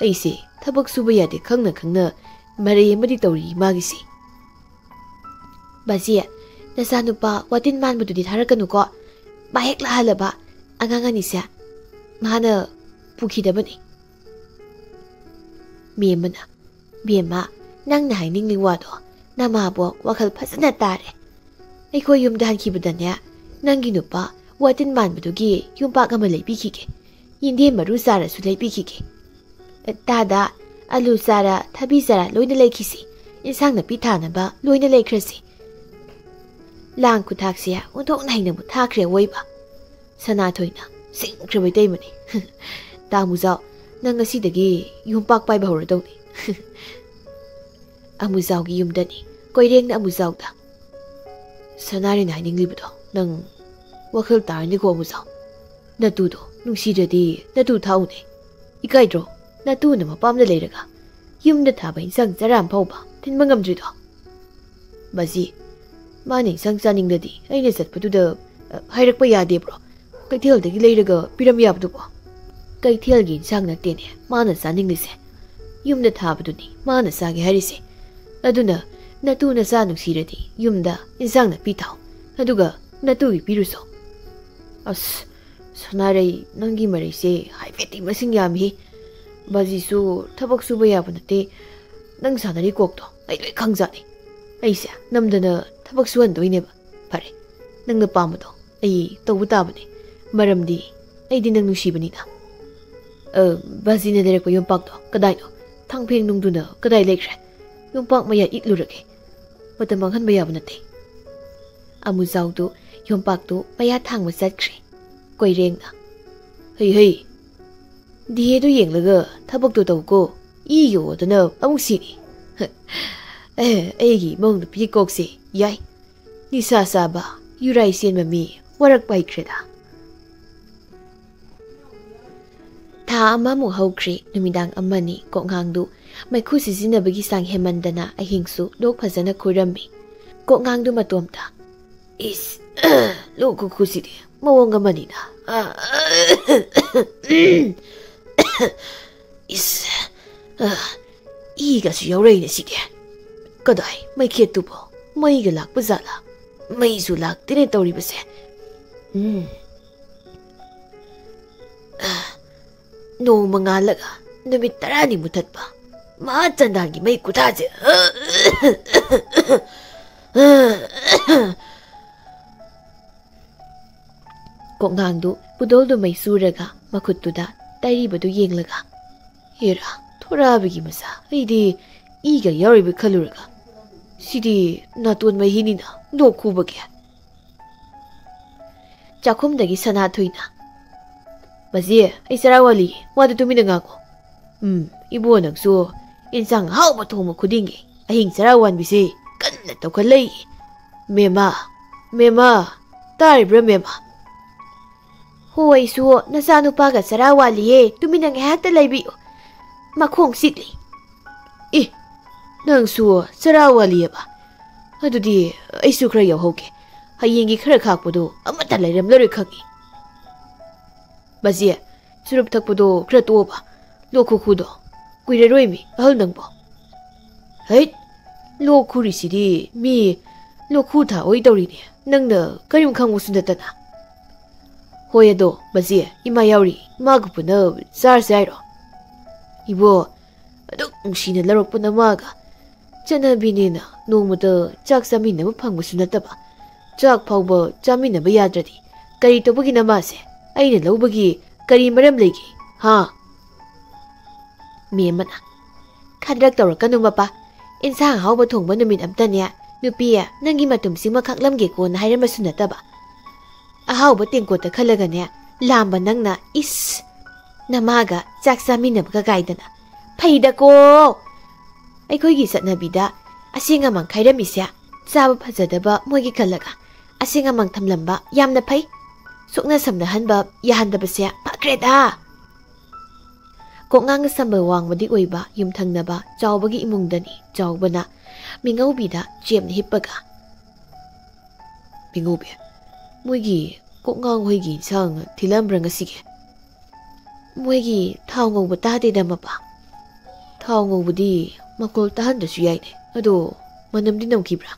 ꯑꯩꯁꯦ ꯊꯕꯛ ꯁꯨꯕ ꯌꯥꯗꯦ ꯈꯪꯅ ꯈꯪꯅ ꯃꯔꯩ ꯑꯃꯗꯤ ꯇꯧꯔꯤ ꯃꯥꯒꯤꯁꯦ꯫ ꯕꯥꯖꯤ, ꯅꯆꯥꯅꯨꯄꯥ ꯋꯥꯇꯤꯟ ꯃꯥꯟꯕꯗꯨꯗꯤ ꯊꯥꯔꯛꯀꯅꯨꯀꯣ꯫ ꯃꯥ ꯍꯦꯛ ꯂꯥꯛꯍꯜꯂꯕ ꯑꯉꯥꯡ ꯑꯅꯤꯁꯦ ꯃꯥꯅ ꯄꯨꯈꯤꯗꯕꯅꯤ꯫ ꯃꯦꯝꯃꯅ, "ꯕꯦꯝꯃ, ꯅꯪꯅ ꯍꯥꯏꯅꯤꯡꯂꯤ ꯋꯥꯗꯣ ꯅꯃꯥꯕꯣꯛ ꯋꯥꯈꯜ ꯐꯖꯅ ꯇꯥꯔꯦ꯫ ꯑꯩꯈꯣꯏ ꯌꯨꯝꯗ ꯍꯟꯈꯤꯕꯗꯅꯦ, ꯅꯪꯒꯤ ꯅꯨꯄꯥ ꯋꯥꯇꯤꯟ ꯃꯥꯟꯕꯗꯨꯒꯤ ꯌꯨꯝꯄꯥꯛ ꯑꯃ ꯂꯩꯕꯤꯈꯤꯒꯦ꯫ ꯌꯦꯟꯗꯦꯝ ꯃꯔꯨ ꯆꯥꯔꯁꯨ ꯂꯩꯕꯤꯈꯤꯒꯦ꯫ ꯇꯥꯗ, ꯑꯂꯨ ꯆꯥꯔ, ꯊꯕꯤ ꯆꯥꯔ ꯂꯣꯏꯅ ꯂꯩꯈꯤꯁꯤ꯫ ꯏꯟꯁꯥꯡ ꯅꯥꯄꯤ ꯊꯥꯅꯕ ꯂꯣꯏꯅ ꯂꯩꯈ꯭ꯔꯁꯤ꯫" ꯂꯥꯡ ꯈꯨꯊꯥꯛꯁꯦ ꯑꯣꯟꯊꯣꯛꯅ ꯍꯩꯅꯕ ꯊꯥꯈ꯭ꯔꯦ ꯑꯋꯣꯏꯕ꯫ ꯁꯅꯥꯊꯣꯏꯅ ꯁꯤꯡꯈ꯭ꯔꯕ ꯏꯇꯩꯃꯅꯤ꯫ "ꯇꯥ ꯑꯃꯨꯖꯥꯎ, ꯅꯪ ꯉꯁꯤꯗꯒꯤ ꯌꯨꯝꯄꯥꯛ ꯄꯥꯏꯕ ꯍꯧꯔꯗꯧꯅꯤ꯫" ꯑꯃꯨꯖꯥꯎꯒꯤ ꯌꯨꯝꯗꯅꯤ꯫ ꯀꯣꯏꯔꯦꯡꯅ ꯑꯃꯨꯖꯥꯎꯗ, "ꯁꯅꯥꯔꯩꯅ ꯍꯥꯏꯅꯤꯡꯂꯤꯕꯗꯣ ꯅꯪ ꯋꯥꯈꯜ ꯇꯥꯔꯅꯤꯀꯣ ꯑꯃꯨꯖꯥꯎ꯫ ꯅꯇꯨꯗꯣ ꯅꯨꯡꯁꯤꯗ꯭ꯔꯗꯤ ꯅꯇꯨ ꯊꯥꯛꯎꯅꯦ꯫ ꯏꯀꯥꯏꯗ꯭ꯔꯣ? ꯅꯇꯨꯅ ꯃꯄꯥꯝꯗ ꯂꯩꯔꯒ ꯌꯨꯝꯗ ꯊꯥꯕ ꯏꯟꯁꯥꯡ ꯆꯔꯥ ꯑꯃ ꯐꯥꯎꯕ ꯊꯤꯟꯕ ꯉꯝꯗ꯭ꯔꯤꯗꯣ?" "ꯕꯥꯖꯤ, ꯃꯥꯅ ꯏꯟꯁꯥꯡ ꯆꯥꯅꯤꯡꯂꯗꯤ ꯑꯩꯅ ꯆꯠꯄꯗꯨꯗ, ꯑ, ꯍꯥꯏꯔꯛꯄ ꯌꯥꯗꯦꯕ꯭ꯔꯣ? ꯀꯩꯊꯦꯜꯗꯒꯤ ꯂꯩꯔꯒ ꯄꯤꯔꯝ ꯌꯥꯕꯗꯨꯕꯣ?" "ꯀꯩꯊꯦꯜꯒꯤ ꯏꯟꯁꯥꯡ ꯅꯠꯇꯦꯅꯦ ꯃꯥꯅ ꯆꯥꯅꯤꯡꯂꯤꯁꯦ꯫ ꯌꯨꯝꯗ ꯊꯥꯕꯗꯨꯅꯤ ꯃꯥꯅ ꯆꯥꯒꯦ ꯍꯥꯏꯔꯤꯁꯦ꯫ ꯑꯗꯨꯅ ꯅꯇꯨ ꯅꯆꯥ ꯅꯨꯡꯁꯤꯔꯗꯤ ꯌꯨꯝꯗ ꯏꯟꯁꯥꯡ ꯅꯥꯄꯤ ꯊꯥꯎ, ꯑꯗꯨꯒ ꯅꯇꯨꯒꯤ ꯄꯤꯔꯨꯁꯣ꯫" "ꯑꯁ, ꯁꯅꯥꯔꯩ, ꯅꯪꯒꯤ ꯃꯔꯩꯁꯦ ꯍꯥꯏꯐꯦꯠꯇꯤ ꯃꯁꯤꯡ ꯌꯥꯝꯃꯤ꯫ ꯕꯥꯖꯤꯁꯨ ꯊꯕꯛ ꯁꯨꯕ ꯌꯥꯕ ꯅꯠꯇꯦ꯫ ꯅꯪ ꯁꯥꯟꯅꯔꯤ ꯀꯣꯛꯇꯣ ꯑꯩ ꯂꯣꯏ ꯈꯪꯖꯥꯠꯅꯤ꯫ ꯑꯩꯁꯦ ꯅꯝꯗꯅ ꯊꯕꯛ ꯁꯨꯍꯟꯗꯣꯏꯅꯦꯕ꯫ ꯐꯔꯦ, ꯅꯪꯅ ꯄꯥꯝꯕꯗꯣ ꯑꯩ ꯇꯧꯕ ꯇꯥꯕꯅꯤ, ꯃꯔꯝꯗꯤ ꯑꯩꯗꯤ ꯅꯪ ꯅꯨꯡꯁꯤꯕꯅꯤꯅ꯫" "ꯑ, ꯕꯥꯖꯤꯅ ꯂꯩꯔꯛꯄ ꯌꯣꯝꯄꯥꯛꯇꯣ ꯀꯗꯥꯏꯅꯣ? ꯊꯥꯡꯐꯦꯡ ꯅꯨꯡꯗꯨꯅ ꯀꯗꯥꯏ ꯂꯩꯈ꯭ꯔꯦ? ꯌꯣꯝꯄꯥꯛ ꯃꯌꯥ ꯏꯠꯂꯨꯔꯒꯦ꯫ ꯃꯇꯝ ꯃꯥꯡꯍꯟꯕ ꯌꯥꯕ ꯅꯠꯇꯦ꯫" ꯑꯃꯨꯖꯥꯎꯗꯨ ꯌꯣꯝꯄꯥꯛꯇꯨ ꯃꯌꯥ ꯊꯥꯡꯕ ꯆꯠꯈ꯭ꯔꯦ꯫ ꯀꯣꯏꯔꯦꯡꯅ, "ꯍꯩ ꯍꯩ, ꯗꯤꯍꯦꯗꯨ ꯌꯦꯡꯂꯒ ꯊꯕꯛꯇꯣ ꯇꯧꯀꯣ꯫ ꯏ ꯌꯣꯗꯅ ꯑꯃꯨꯛ ꯁꯤꯅꯤ꯫ ꯑꯦ, ꯑꯩꯒꯤ ꯏꯃꯧ ꯅꯨꯄꯤ ꯀꯣꯛꯁꯦ ꯌꯥꯏ꯫ ꯅꯤꯁꯥ ꯆꯥꯕ, ꯌꯨꯔꯥꯏ ꯆꯦꯟꯕ ꯃꯤ ꯋꯥꯔꯛꯄ ꯍꯩꯈ꯭ꯔꯦꯗ꯫" ꯊꯥ ꯑꯃꯃꯨꯛ ꯍꯧꯈ꯭ꯔꯦ꯫ ꯅꯨꯃꯤꯗꯥꯡ ꯑꯃꯅꯤ ꯀꯣꯛꯉꯥꯡꯗꯨ ꯃꯩꯈꯨ ꯁꯤꯖꯤꯟꯅꯕꯒꯤ ꯆꯥꯡ ꯍꯦꯟꯃꯟꯗꯅ ꯑꯍꯤꯡꯁꯨ ꯂꯣꯛ ꯐꯖꯅ ꯈꯨꯔꯝꯃꯤ꯫ ꯀꯣꯛꯉꯥꯡꯗꯨ ꯃꯇꯣꯝꯇ, "ꯏꯁ, ꯂꯣꯛ ꯈꯨꯈꯨꯁꯤꯗꯤ ꯃꯑꯣꯡ ꯑꯃꯅꯤꯅ꯫ ꯏꯁ, ꯏꯒꯁꯨ ꯌꯥꯎꯔꯛꯏꯅꯦ ꯁꯤꯗꯤ꯫ ꯀꯗꯥꯏ ꯃꯩꯈꯦꯠꯇꯨꯕꯣ? ꯃꯩꯒ ꯂꯥꯛꯄ ꯖꯥꯠꯂꯥ? ꯃꯩꯁꯨ ꯂꯥꯛꯇꯦꯅꯦ ꯇꯧꯔꯤꯕꯁꯦ꯫ ꯎꯝ꯫ ꯅꯣꯡꯃ ꯉꯥꯜꯂꯒ ꯅꯨꯃꯤꯠ ꯇꯔꯥꯅꯤ ꯃꯨꯊꯠꯄ꯫ ꯃꯍꯥ ꯆꯟꯗꯥꯟꯒꯤ ꯃꯩ ꯈꯨꯊꯥꯁꯦ꯫ ꯀꯣꯛꯉꯥꯡꯗꯨ ꯄꯨꯗꯣꯜꯗꯨ ꯃꯩ ꯆꯨꯔꯒ ꯃꯈꯨꯠꯇꯨꯗ ꯇꯩꯔꯤꯕꯗꯨ ꯌꯦꯡꯂꯒ, "ꯍꯦꯔꯥ, ꯊꯣꯔꯛꯑꯕꯒꯤ ꯃꯆꯥ, ꯑꯩꯗꯤ ꯏꯒ ꯌꯥꯎꯔꯤꯕ ꯈꯜꯂꯨꯔꯒ, ꯁꯤꯗꯤ ꯅꯥꯇꯣꯟ ꯃꯍꯤꯅꯤꯅ ꯂꯣꯛ ꯈꯨꯕꯒꯤ"꯫ ꯆꯥꯛꯈꯨꯝꯗꯒꯤ ꯁꯅꯥꯊꯣꯏꯅ, "ꯕꯖꯤ, ꯑꯩ ꯆꯔꯥ ꯋꯥꯠꯂꯤ, ꯋꯥꯗꯨ ꯇꯨꯃꯤꯟꯅ ꯉꯥꯡꯉꯨ"꯫ "ꯎꯝ, ꯏꯕꯣ, ꯅꯪꯁꯨ ꯏꯟꯁꯥꯡ ꯑꯍꯥꯎꯕ ꯊꯣꯡꯕ ꯈꯨꯗꯤꯡꯒꯤ ꯑꯍꯤꯡ ꯆꯔꯥ ꯋꯥꯟꯕꯤꯁꯦ ꯀꯟꯅ ꯇꯧꯈꯠꯂꯛꯏ꯫ ꯃꯦꯝꯃ, ꯃꯦꯝꯃ, ꯇꯥꯔꯤꯕ꯭ꯔꯥ ꯃꯦꯝꯃ?" "ꯍꯣ, ꯑꯩꯁꯨ ꯅꯆꯥꯅꯨꯄꯥꯒ ꯆꯔꯥ ꯋꯥꯠꯂꯤꯌꯦ, ꯇꯨꯃꯤꯟꯅ ꯉꯥꯏꯍꯥꯛꯇ ꯂꯩꯕꯤꯌꯨ, ꯃꯈꯣꯡ ꯆꯤꯛꯂꯤ"꯫ "ꯑꯦ, ꯅꯪꯁꯨ ꯆꯔꯥ ꯋꯥꯠꯂꯤꯑꯕ? ꯑꯗꯨꯗꯤ ꯑꯩꯁꯨ ꯈꯔ ꯌꯥꯎꯍꯧꯒꯦ, ꯍꯌꯦꯡꯒꯤ ꯈꯔ ꯈꯥꯛꯄꯗꯣ ꯑꯃꯠꯇ ꯂꯩꯔꯝꯂꯔꯣꯏ ꯈꯪꯉꯤ"꯫ "ꯕꯖꯤ, ꯆꯨꯔꯨꯞ ꯊꯛꯄꯗꯣ ꯈꯔ ꯇꯣꯛꯑꯣꯕ, ꯂꯣꯛ ꯈꯨꯈꯨꯗꯣ꯫ ꯀꯨꯏꯔꯔꯣꯏꯃꯤ ꯑꯍꯜ ꯅꯪꯕꯣ"꯫ "ꯍꯩꯠ, ꯂꯣꯛ ꯈꯨꯔꯤꯁꯤꯗꯤ ꯃꯤ ꯂꯣꯛ ꯈꯨ ꯊꯥ ꯍꯣꯏ ꯇꯧꯔꯤꯅꯦ, ꯅꯪꯅ ꯀꯔꯤꯝ ꯈꯪꯕꯁꯨ ꯅꯠꯇꯅ"꯫ "ꯍꯣꯏ, ꯑꯗꯣ ꯕꯖꯤ, ꯏꯃꯥ ꯌꯥꯎꯔꯤ, ꯏꯃꯥꯒ ꯄꯨꯟꯅ ꯆꯥꯔꯁꯦ ꯍꯥꯏꯔꯣ?" "ꯏꯕꯣ, ꯑꯗꯨꯛ ꯅꯨꯡꯁꯤꯅ ꯂꯧꯔꯛꯄ ꯅꯃꯥꯒ ꯆꯠꯅꯕꯤꯅꯦꯅ ꯅꯣꯡꯃꯇ ꯆꯥꯛ ꯆꯥꯃꯤꯟꯅꯕ ꯐꯪꯕꯁꯨ ꯅꯠꯇꯕ, ꯆꯥꯛ ꯐꯥꯎꯕ ꯆꯥꯃꯤꯟꯅꯕ ꯌꯥꯗ꯭ꯔꯗꯤ ꯀꯔꯤ ꯇꯧꯕꯒꯤ ꯅꯃꯥꯁꯦ? ꯑꯩꯅ ꯂꯧꯕꯒꯤ ꯀꯔꯤ ꯃꯔꯝ ꯂꯩꯒꯦ? ꯍꯥ?" ꯃꯦꯝꯃꯅ, "ꯈꯗ꯭ꯔꯛ ꯇꯧꯔꯛꯀꯅꯨ ꯃꯄꯥ, ꯏꯟꯁꯥꯡ ꯑꯍꯥꯎꯕ ꯊꯣꯡꯕ ꯅꯨꯃꯤꯠ ꯑꯝꯇꯅꯦ, ꯅꯨꯄꯤ, ꯅꯪꯒꯤ ꯃꯇꯨꯝꯁꯤꯃ ꯈꯥꯛꯂꯝꯒꯦꯀꯣꯅ ꯍꯥꯏꯔꯝꯕꯁꯨ ꯅꯠꯇꯕ, ꯑꯍꯥꯎꯕ ꯇꯦꯡꯀꯣꯠꯇ ꯈꯜꯂꯒꯅꯦ, ꯂꯥꯝꯕ ꯅꯪꯅ, ꯏꯁ, ꯅꯃꯥꯒ ꯆꯥꯛ ꯆꯥꯃꯤꯟꯅꯕꯒ ꯀꯥꯏꯗꯅ꯫ ꯐꯩꯗꯀꯣ! ꯑꯩꯈꯣꯏꯒꯤ ꯆꯠꯅꯕꯤꯗ ꯑꯁꯦꯡ ꯑꯃꯥꯡ ꯈꯥꯏꯔꯝꯃꯤꯁꯦ ꯆꯥꯕ ꯐꯖꯗꯕ ꯃꯣꯏꯒꯤ ꯈꯜꯂꯒ ꯑꯁꯦꯡ ꯑꯃꯥꯡ ꯊꯝꯂꯝꯕ ꯌꯥꯝꯅ ꯐꯩ꯫ ꯁꯣꯛꯅ ꯁꯝꯅꯍꯟꯕ ꯌꯥꯍꯟꯗꯕꯁꯦ ꯐꯈ꯭ꯔꯦꯗ"꯫ ꯀꯣꯛꯉꯥꯡ ꯁꯝꯕꯜ ꯋꯥꯡꯃꯗꯤ ꯑꯣꯏꯕ ꯌꯨꯝꯊꯪꯅꯕ ꯆꯥꯎꯕꯒꯤ ꯏꯃꯨꯡꯗꯅꯤ ꯆꯥꯎꯕꯅ ꯃꯤꯉꯧꯕꯤꯗ ꯆꯦꯞꯅ ꯍꯤꯞꯄꯒ, ꯃꯤꯉꯧꯕꯤ, ꯃꯣꯏꯒꯤ ꯀꯣꯛꯉꯥꯡ ꯍꯣꯏꯒꯤ ꯏꯟꯁꯥꯡ ꯊꯤꯜꯂꯝꯕ꯭ꯔꯥ ꯉꯁꯤꯒꯤ? ꯃꯣꯏꯒꯤ ꯊꯥꯎ ꯉꯧꯕ ꯇꯥꯗꯦꯗ, ꯃꯄꯥ꯫ ꯊꯥꯎ ꯉꯧꯕꯗꯤ ꯃꯈꯣꯜ ꯇꯥꯍꯟꯗ꯭ꯔꯁꯨ ꯌꯥꯏꯅꯦ꯫ ꯑꯗꯣ ꯃꯅꯝꯗꯤ ꯅꯝꯈꯤꯕ꯭ꯔꯥ?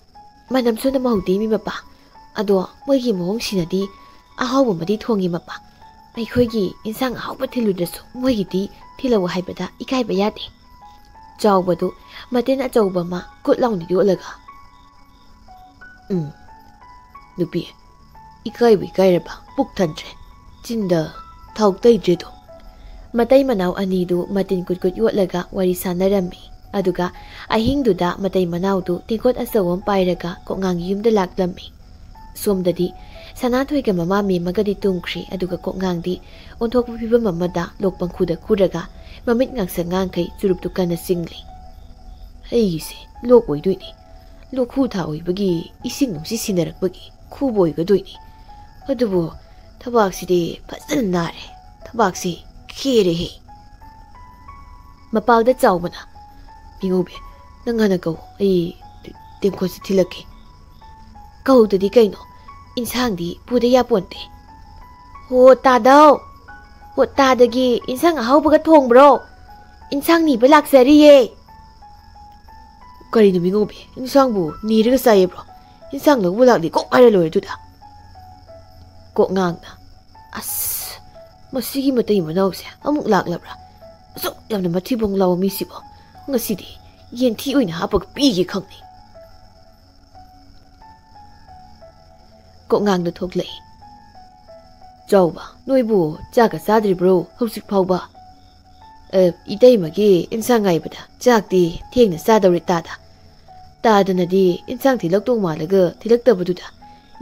ꯃꯅꯝꯁꯨ ꯅꯝꯍꯧꯗꯦ, ꯃꯤ ꯃꯄꯥ꯫ ꯑꯗꯣ ꯃꯣꯏꯒꯤ ꯃꯑꯣꯡꯁꯤꯅꯗꯤ ꯑꯍꯥꯎꯕ ꯑꯃꯗꯤ ꯊꯣꯡꯉꯤ, ꯃꯄꯥ꯫ ꯑꯩꯈꯣꯏꯒꯤ ꯏꯟꯁꯥꯡ ꯑꯍꯥꯎꯕ ꯊꯤꯜꯂꯨꯗ꯭ꯔꯁꯨ ꯃꯣꯏꯒꯤꯗꯤ ꯊꯤꯜꯂꯛꯎ ꯍꯥꯏꯕꯗ ꯏꯀꯥꯏꯕ ꯌꯥꯗꯦ꯫ ꯆꯥꯎꯕꯗꯨ ꯃꯇꯤꯟ ꯑꯆꯧꯕ ꯑꯃ ꯀꯨꯠ ꯂꯥꯎꯅ ꯌꯣꯠꯂꯒ, "ꯎꯝ, ꯅꯨꯄꯤ, ꯏꯀꯥꯏꯕꯨ ꯏꯀꯥꯏꯔꯕ, ꯄꯨꯛ ꯊꯟꯗ꯭ꯔꯦ, ꯆꯤꯟꯗ ꯊꯥꯎ ꯇꯩꯗ꯭ꯔꯦꯗꯣ?" ꯃꯇꯩ ꯃꯅꯥꯎ ꯑꯅꯤꯗꯨ ꯃꯇꯤꯟ ꯀꯨꯠ ꯀꯨꯠ ꯌꯣꯠꯂꯒ ꯋꯥꯔꯤ ꯁꯥꯟꯅꯔꯝꯃꯤ꯫ ꯑꯗꯨꯒ ꯑꯍꯤꯡꯗꯨꯗ ꯃꯇꯩ ꯃꯅꯥꯎꯗꯨ ꯇꯦꯡꯀꯣꯠ ꯑꯆꯧꯕ ꯑꯃ ꯄꯥꯏꯔꯒ ꯀꯣꯛꯉꯥꯡꯒꯤ ꯌꯨꯝꯗ ꯂꯥꯛꯂꯝꯃꯤ꯫ ꯁꯣꯝꯗꯗꯤ ꯁꯅꯥꯊꯣꯏꯒ ꯃꯃꯥ ꯃꯦꯝꯃꯒꯗꯤ ꯇꯨꯝꯈ꯭ꯔꯦ, ꯑꯗꯨꯒ ꯀꯣꯛꯉꯥꯡꯗꯤ ꯑꯣꯟꯊꯣꯛꯄ ꯐꯤꯕꯝ ꯑꯃꯗ ꯂꯣꯛ ꯄꯪꯈꯨꯗ ꯈꯨꯔꯒ ꯃꯃꯤꯠ ꯉꯥꯡꯁꯪ ꯉꯥꯡꯈꯩ ꯆꯨꯔꯨꯞꯇꯨ ꯀꯟꯅ ꯆꯤꯡꯂꯤ꯫ "ꯑꯩꯒꯤꯁꯦ ꯂꯣꯛ ꯑꯣꯏꯗꯣꯏꯅꯤ꯫ ꯂꯣꯛꯈꯨ ꯊꯥ ꯑꯣꯏꯕꯒꯤ ꯏꯁꯤꯡ ꯅꯨꯡꯁꯤꯠ ꯁꯤꯟꯅꯔꯛꯄꯒꯤ ꯈꯨꯕ ꯑꯣꯏꯒꯗꯣꯏꯅꯤ꯫ ꯑꯗꯨꯕꯨ ꯊꯕꯥꯛꯁꯤꯗꯤ ꯐꯖꯅ ꯅꯥꯔꯦ꯫ ꯊꯕꯥꯛꯁꯤ ꯈꯦꯔꯦꯍꯦ꯫" ꯃꯄꯥꯜꯗ ꯆꯥꯎꯕꯅ, "ꯃꯤꯉꯧꯕꯤ, ꯅꯪ ꯍꯥꯟꯅ ꯀꯧ, ꯑꯩ ꯇꯦꯡꯀꯣꯠꯁꯤ ꯊꯤꯜꯂꯛꯀꯦ꯫" "ꯀꯧꯗꯗꯤ ꯀꯩꯅꯣ, ꯏꯟꯁꯥꯡꯗꯤ ꯄꯨꯗ ꯌꯥꯄꯣꯟꯇꯦ꯫" "ꯍꯣ ꯇꯥꯗꯧ, ꯍꯣ ꯇꯥꯗꯒꯤ ꯏꯟꯁꯥꯡ ꯑꯍꯥꯎꯕꯒ ꯊꯣꯡꯕ꯭ꯔꯣ? ꯏꯟꯁꯥꯡ ꯅꯤꯕ ꯂꯥꯛꯆꯔꯤꯌꯦ꯫" "ꯀꯔꯤꯅꯣ ꯃꯤꯉꯧꯕꯤ, ꯏꯟꯁꯥꯡꯕꯨ ꯅꯤꯔꯒ ꯆꯥꯏꯌꯦꯕ꯭ꯔꯣ? ꯏꯟꯁꯥꯡ ꯂꯧꯕ ꯂꯥꯛꯂꯤ ꯀꯣꯛ ꯍꯥꯏꯔ ꯂꯣꯏꯔꯦ ꯑꯗꯨꯗ꯫" ꯀꯣꯛꯉꯥꯡꯅ, "ꯑꯁ, ꯃꯁꯤꯒꯤ ꯃꯇꯩ ꯃꯅꯥꯎꯁꯦ ꯑꯃꯨꯛ ꯂꯥꯛꯂꯕ꯭ꯔꯥ? ꯑꯁꯨꯛ ꯌꯥꯝꯅ ꯃꯊꯤꯕꯣꯡ ꯂꯥꯎꯕ ꯃꯤꯁꯤꯕꯣ꯫ ꯉꯁꯤꯗꯤ ꯌꯦꯟꯊꯤ ꯑꯣꯏꯅ ꯍꯥꯞꯄꯒ ꯄꯤꯒꯦ ꯈꯪꯅꯤ꯫" ꯀꯣꯛꯉꯥꯡꯗ ꯊꯣꯛꯂꯛꯏ꯫ "ꯆꯥꯎꯕ, ꯅꯣꯏꯕꯨ ꯆꯥꯛꯀ ꯆꯥꯗ꯭ꯔꯤꯕ꯭ꯔꯣ ꯍꯧꯖꯤꯛ ꯐꯥꯎꯕ?" "ꯑ, ꯏꯇꯩꯃꯒꯤ ꯏꯟꯁꯥꯡ ꯉꯥꯏꯕꯗ ꯆꯥꯛꯇꯤ ꯊꯦꯡꯅ ꯆꯥꯗꯧꯔꯦ ꯇꯥꯗ꯫ ꯇꯥꯗꯅꯗꯤ ꯏꯟꯁꯥꯡ ꯊꯤꯜꯂꯛꯇꯧ ꯃꯥꯜꯂꯒ ꯊꯤꯜꯂꯛꯇꯕꯗꯨꯗ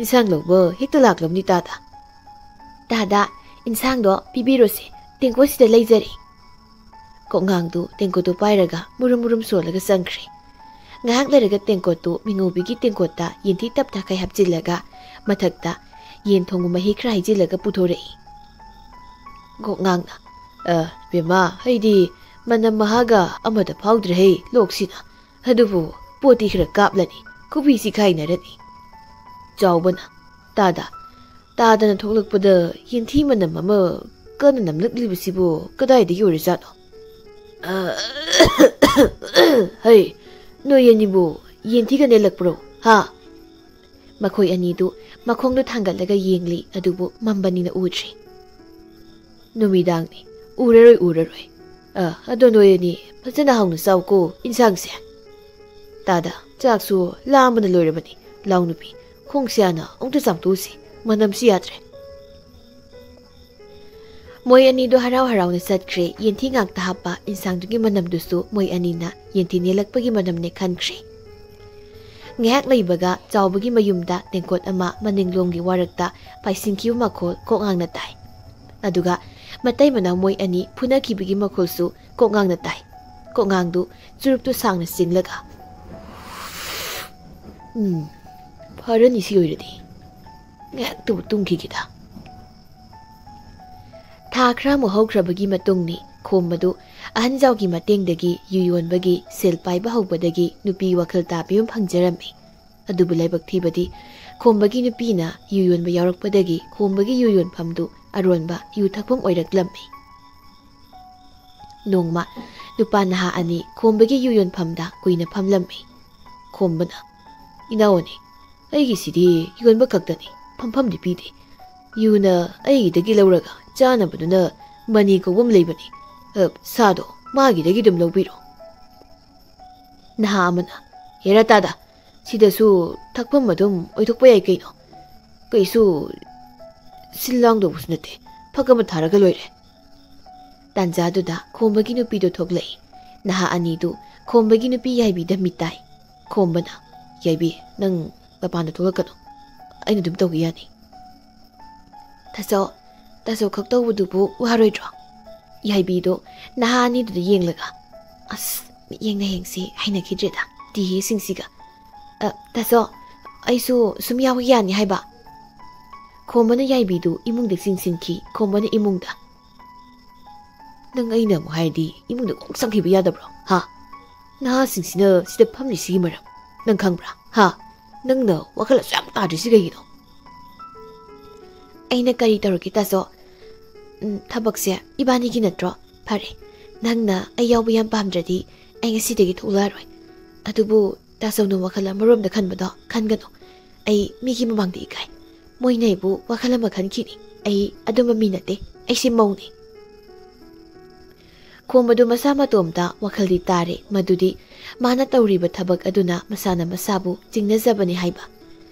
ꯏꯟꯁꯥꯡ ꯂꯧꯕ ꯍꯦꯛꯇ ꯂꯥꯛꯂꯝꯅꯤ ꯇꯥꯗ꯫" "ꯇꯥꯗ, ꯏꯟꯁꯥꯡꯗꯣ ꯄꯤꯕꯤꯔꯣꯁꯦ, ꯇꯦꯡꯀꯣꯠꯁꯤꯗ ꯂꯩꯖꯔꯦ꯫" ꯀꯣꯛꯉꯥꯡꯗꯨ ꯇꯦꯡꯀꯣꯠꯇꯨ ꯄꯥꯏꯔꯒ ꯃꯨꯔꯨꯝ ꯃꯨꯔꯨꯝ ꯁꯣꯜꯂꯒ ꯆꯪꯈ꯭ꯔꯦ꯫ ꯉꯥꯏꯍꯥꯛ ꯂꯩꯔꯒ ꯇꯦꯡꯀꯣꯠꯇꯨ ꯃꯤꯉꯧꯕꯤꯒꯤ ꯇꯦꯡꯀꯣꯠꯇ ꯌꯦꯟꯊꯤ ꯇꯞ ꯇꯈꯩ ꯍꯥꯞꯆꯤꯜꯂꯒ ꯃꯊꯛꯇ ꯌꯦꯟ ꯊꯣꯡꯕ ꯃꯍꯤ ꯈꯔ ꯍꯩꯖꯤꯜꯂꯒ ꯄꯨꯊꯣꯔꯛꯏ꯫ ꯀꯣꯛꯉꯥꯡꯅ, "ꯑ, ꯕꯦꯝꯃ, ꯑꯩꯗꯤ ꯃꯅꯝ ꯃꯍꯥꯒ ꯑꯃꯠꯇ ꯐꯥꯎꯗ꯭ꯔꯦꯍꯦ ꯂꯣꯛꯁꯤꯅ꯫ ꯑꯗꯨꯕꯨ ꯄꯣꯠꯇꯤ ꯈꯔ ꯀꯥꯞꯂꯅꯤ, ꯈꯨꯕꯤꯁꯤ ꯈꯥꯏꯅꯔꯅꯤ꯫" ꯆꯥꯎꯕꯅ, "ꯇꯥꯗ, ꯇꯥꯗꯅ ꯊꯣꯛꯂꯛꯄꯗ ꯌꯦꯟꯊꯤ ꯃꯅꯝ ꯑꯃ ꯀꯟꯅ ꯅꯝꯂꯛꯂꯤꯕꯁꯤꯕꯨ ꯀꯗꯥꯏꯗꯒꯤ ꯑꯣꯏꯔꯖꯥꯠꯅꯣ?" "ꯑ, ꯍꯩ, ꯅꯣꯏ ꯑꯅꯤꯕꯨ ꯌꯦꯟꯊꯤꯒ ꯅꯦꯜꯂꯛꯄ꯭ꯔꯣ, ꯍꯥ?" ꯃꯈꯣꯏ ꯑꯅꯤꯗꯨ ꯃꯈꯣꯡꯗꯨ ꯊꯥꯡꯒꯠꯂꯒ ꯌꯦꯡꯂꯤ, ꯑꯗꯨꯕꯨ ꯃꯝꯕꯅꯤꯅ ꯎꯗ꯭ꯔꯤ꯫ "ꯅꯨꯃꯤꯗꯥꯡꯅꯤ, ꯎꯔꯔꯣꯏ, ꯎꯔꯔꯣꯏ꯫ ꯑ, ꯑꯗꯣ ꯅꯣꯏ ꯑꯅꯤ ꯐꯖꯅ ꯍꯥꯎꯅ ꯆꯥꯎꯀꯣ ꯏꯟꯁꯥꯡꯁꯦ꯫ ꯇꯥꯗ, ꯆꯥꯛꯁꯨ ꯂꯥꯝꯕꯅ ꯂꯣꯏꯔꯕꯅꯤ꯫ ꯂꯥꯎ ꯅꯨꯄꯤ, ꯈꯣꯡꯁꯦ ꯍꯥꯟꯅ ꯑꯃꯨꯛꯇ ꯆꯥꯝꯊꯣꯛꯎꯁꯤ, ꯃꯅꯝꯁꯤ ꯌꯥꯗ꯭ꯔꯦ꯫" ꯃꯣꯏ ꯑꯅꯤꯗꯨ ꯍꯔꯥꯎ ꯍꯔꯥꯎꯅ ꯆꯠꯈ꯭ꯔꯦ꯫ ꯌꯦꯟꯊꯤ ꯉꯥꯛꯇ ꯍꯥꯞꯄ ꯏꯟꯁꯥꯡꯗꯨꯒꯤ ꯃꯅꯝꯗꯨꯁꯨ ꯃꯣꯏ ꯑꯅꯤꯅ ꯌꯦꯟꯊꯤ ꯅꯦꯜꯂꯛꯄꯒꯤ ꯃꯅꯝꯅꯦ ꯈꯟꯈ꯭ꯔꯦ꯫ ꯉꯥꯏꯍꯥꯛ ꯂꯩꯕꯒ ꯆꯥꯎꯕꯒꯤ ꯃꯌꯨꯝꯗ ꯇꯦꯡꯀꯣꯠ ꯑꯃ ꯃꯅꯤꯡꯂꯣꯝꯒꯤ ꯋꯥꯔꯛꯇ ꯄꯥꯏꯁꯤꯟꯈꯤꯕ ꯃꯈꯣꯜ ꯀꯣꯛꯉꯥꯡꯅ ꯇꯥꯏ꯫ ꯑꯗꯨꯒ ꯃꯇꯩ ꯃꯅꯥꯎ ꯃꯣꯏ ꯑꯅꯤ ꯐꯨꯅꯈꯤꯕꯒꯤ ꯃꯈꯣꯜꯁꯨ ꯀꯣꯛꯉꯥꯡꯅ ꯇꯥꯏ꯫ ꯀꯣꯛꯉꯥꯡꯗꯨ ꯆꯨꯔꯨꯞꯇꯨ ꯁꯥꯡꯅ ꯆꯤꯡꯂꯒ, "ꯎꯝ, ꯐꯔꯅꯤ ꯁꯤ ꯑꯣꯏꯔꯗꯤ꯫ ꯉꯥꯏꯍꯥꯛꯇꯕꯨ ꯇꯨꯝꯈꯤꯒꯦꯗ꯫" ꯊꯥ ꯈꯔꯃꯨꯛ ꯍꯧꯈ꯭ꯔꯕꯒꯤ ꯃꯇꯨꯡꯅꯤ꯫ ꯈꯣꯝꯕꯗꯨ ꯑꯍꯟꯖꯥꯎꯒꯤ ꯃꯇꯦꯡꯗꯒꯤ ꯌꯨ ꯌꯣꯟꯕꯒꯤ ꯁꯦꯜ ꯄꯥꯏꯕ ꯍꯧꯕꯗꯒꯤ ꯅꯨꯄꯤ ꯋꯥꯈꯜ ꯇꯥꯕꯤ ꯑꯃ ꯐꯪꯖꯔꯝꯃꯤ꯫ ꯑꯗꯨꯕꯨ ꯂꯥꯏꯕꯛ ꯊꯤꯕꯗꯤ ꯈꯣꯝꯕꯒꯤ ꯅꯨꯄꯤꯅ ꯌꯨ ꯌꯣꯟꯕ ꯌꯥꯎꯔꯛꯄꯗꯒꯤ ꯈꯣꯝꯕꯒꯤ ꯌꯨ ꯌꯣꯟꯐꯝꯗꯨ ꯑꯔꯣꯟꯕ ꯌꯨ ꯊꯛꯐꯝ ꯑꯣꯏꯔꯛꯂꯝꯃꯤ꯫ ꯅꯣꯡꯃ ꯅꯨꯄꯥ ꯅꯍꯥ ꯑꯅꯤ ꯈꯣꯝꯕꯒꯤ ꯌꯨ ꯌꯣꯟꯐꯝꯗ ꯀꯨꯏꯅ ꯐꯝꯂꯝꯃꯤ꯫ ꯈꯣꯝꯕꯅ, "ꯏꯅꯥꯎ ꯑꯅꯤ, ꯑꯩꯒꯤꯁꯤꯗꯤ ꯌꯣꯟꯕ ꯈꯛꯇꯅꯤ, ꯐꯝꯐꯝꯗꯤ ꯄꯤꯗꯦ꯫ ꯌꯨꯅ ꯑꯩꯒꯤꯗꯒꯤ ꯂꯧꯔꯒ ꯆꯥꯅꯕꯗꯨꯅ ꯃꯅꯤ ꯀꯧꯕ ꯑꯃ ꯂꯩꯕꯅꯤ꯫ ꯑ, ꯁꯥꯗꯣ ꯃꯥꯒꯤꯗꯒꯤ ꯑꯗꯨꯝ ꯂꯧꯕꯤꯔꯣ꯫" ꯅꯍꯥ ꯑꯃꯅ, "ꯍꯦꯔꯥ ꯇꯥꯗ, ꯁꯤꯗꯁꯨ ꯊꯛꯐꯝ ꯑꯗꯨꯝ ꯑꯣꯏꯊꯣꯛꯄ ꯌꯥꯏ ꯀꯩꯅꯣ꯫ ꯀꯩꯁꯨ ꯁꯤꯜ ꯂꯥꯡꯗꯧꯕꯁꯨ ꯅꯠꯇꯦ, ꯐꯛ ꯑꯃ ꯊꯥꯔꯒ ꯂꯣꯏꯔꯦ꯫" ꯇꯥꯟꯖꯥꯗꯨꯗ ꯈꯣꯝꯕꯒꯤ ꯅꯨꯄꯤꯗꯨ ꯊꯣꯛꯂꯛꯏ꯫ ꯅꯍꯥ ꯑꯅꯤꯗꯨ ꯈꯣꯝꯕꯒꯤ ꯅꯨꯄꯤ ꯌꯥꯏꯕꯤꯗ ꯃꯤꯠ ꯇꯥꯏ꯫ ꯈꯣꯝꯕꯅ, "ꯌꯥꯏꯕꯤ, ꯅꯪ ꯃꯄꯥꯟꯗ ꯊꯣꯛꯂꯛꯀꯅꯨ, ꯑꯩꯅ ꯑꯗꯨꯝ ꯇꯧꯒꯦ ꯌꯥꯅꯤ꯫" "ꯇꯥꯆꯧ, ꯇꯥꯆꯧ ꯈꯛ ꯇꯧꯕꯗꯨꯕꯨ ꯋꯥꯔꯣꯏꯗ꯭ꯔꯣ?" ꯌꯥꯏꯕꯤꯗꯣ ꯅꯍꯥ ꯑꯅꯤꯗꯨꯗ ꯌꯦꯡꯂꯒ, "ꯑꯁ, ꯃꯤꯠꯌꯦꯡ ꯅꯌꯦꯡꯁꯤ ꯍꯩꯅꯈꯤꯗ꯭ꯔꯦꯗ, ꯇꯤꯍꯤꯁꯤꯡꯁꯤꯒ꯫ ꯑ, ꯇꯥꯆꯧ, ꯑꯩꯁꯨ ꯁꯨꯝ ꯌꯥꯎꯕ ꯌꯥꯅꯤ ꯍꯥꯏꯕ?" ꯈꯣꯝꯕꯅ ꯌꯥꯏꯕꯤꯗꯨ ꯏꯃꯨꯡꯗ ꯆꯤꯡꯁꯤꯟꯈꯤ꯫ ꯈꯣꯝꯕꯅ ꯏꯃꯨꯡꯗ, "ꯅꯪ ꯑꯩꯅ ꯑꯃꯨꯛ ꯍꯥꯏꯔꯗꯤ ꯏꯃꯨꯡꯗ ꯀꯣꯛ ꯆꯪꯈꯤꯕ ꯌꯥꯗꯕ꯭ꯔꯣ, ꯍꯥ? ꯅꯍꯥꯁꯤꯡꯁꯤꯅ ꯁꯤꯗ ꯐꯝꯂꯤꯁꯤꯒꯤ ꯃꯔꯝ ꯅꯪ ꯈꯪꯕ꯭ꯔꯥ, ꯍꯥ?" ꯅꯪꯅ ꯋꯥꯈꯜ ꯑꯁꯨꯛ ꯌꯥꯝ ꯇꯥꯗ꯭ꯔꯤꯁꯤ ꯀꯩꯒꯤꯅꯣ? ꯑꯩꯅ ꯀꯔꯤ ꯇꯧꯔꯒꯦ, ꯇꯥꯆꯧ? ꯎꯝ, ꯊꯕꯛꯁꯦ ꯏꯕꯥꯅꯤꯒꯤ ꯅꯠꯇ꯭ꯔꯣ? ꯐꯔꯦ, ꯅꯪꯅ ꯑꯩ ꯌꯥꯎꯕ ꯌꯥꯝ ꯄꯥꯝꯗ꯭ꯔꯗꯤ ꯑꯩ ꯉꯁꯤꯗꯒꯤ ꯊꯣꯛꯂꯛꯑꯔꯣꯏ꯫ ꯑꯗꯨꯕꯨ ꯇꯥꯆꯧꯅ ꯋꯥꯈꯜ ꯑꯃꯔꯣꯝꯗ ꯈꯟꯕꯗꯣ ꯈꯟꯒꯅꯨ꯫ ꯑꯩ ꯃꯤꯒꯤ ꯃꯃꯥꯡꯗ ꯏꯀꯥꯏ꯫ ꯃꯣꯏꯅ ꯑꯩꯕꯨ ꯋꯥꯈꯜ ꯑꯃ ꯈꯟꯈꯤꯅꯤ꯫ ꯑꯩ ꯑꯗꯨꯝꯕ ꯃꯤ ꯅꯠꯇꯦ꯫ ꯑꯩꯁꯦ ꯃꯧꯅꯤ꯫ ꯈꯣꯝꯕꯗꯨ ꯃꯁꯥ ꯃꯇꯣꯝꯇ ꯋꯥꯈꯜꯗꯤ ꯇꯥꯔꯦ ꯃꯗꯨꯗꯤ ꯃꯥꯅ ꯇꯧꯔꯤꯕ ꯊꯕꯛ ꯑꯗꯨꯅ ꯃꯁꯥꯅ ꯃꯁꯥꯕꯨ ꯆꯤꯡꯅꯖꯕꯅꯤ ꯍꯥꯏꯕ꯫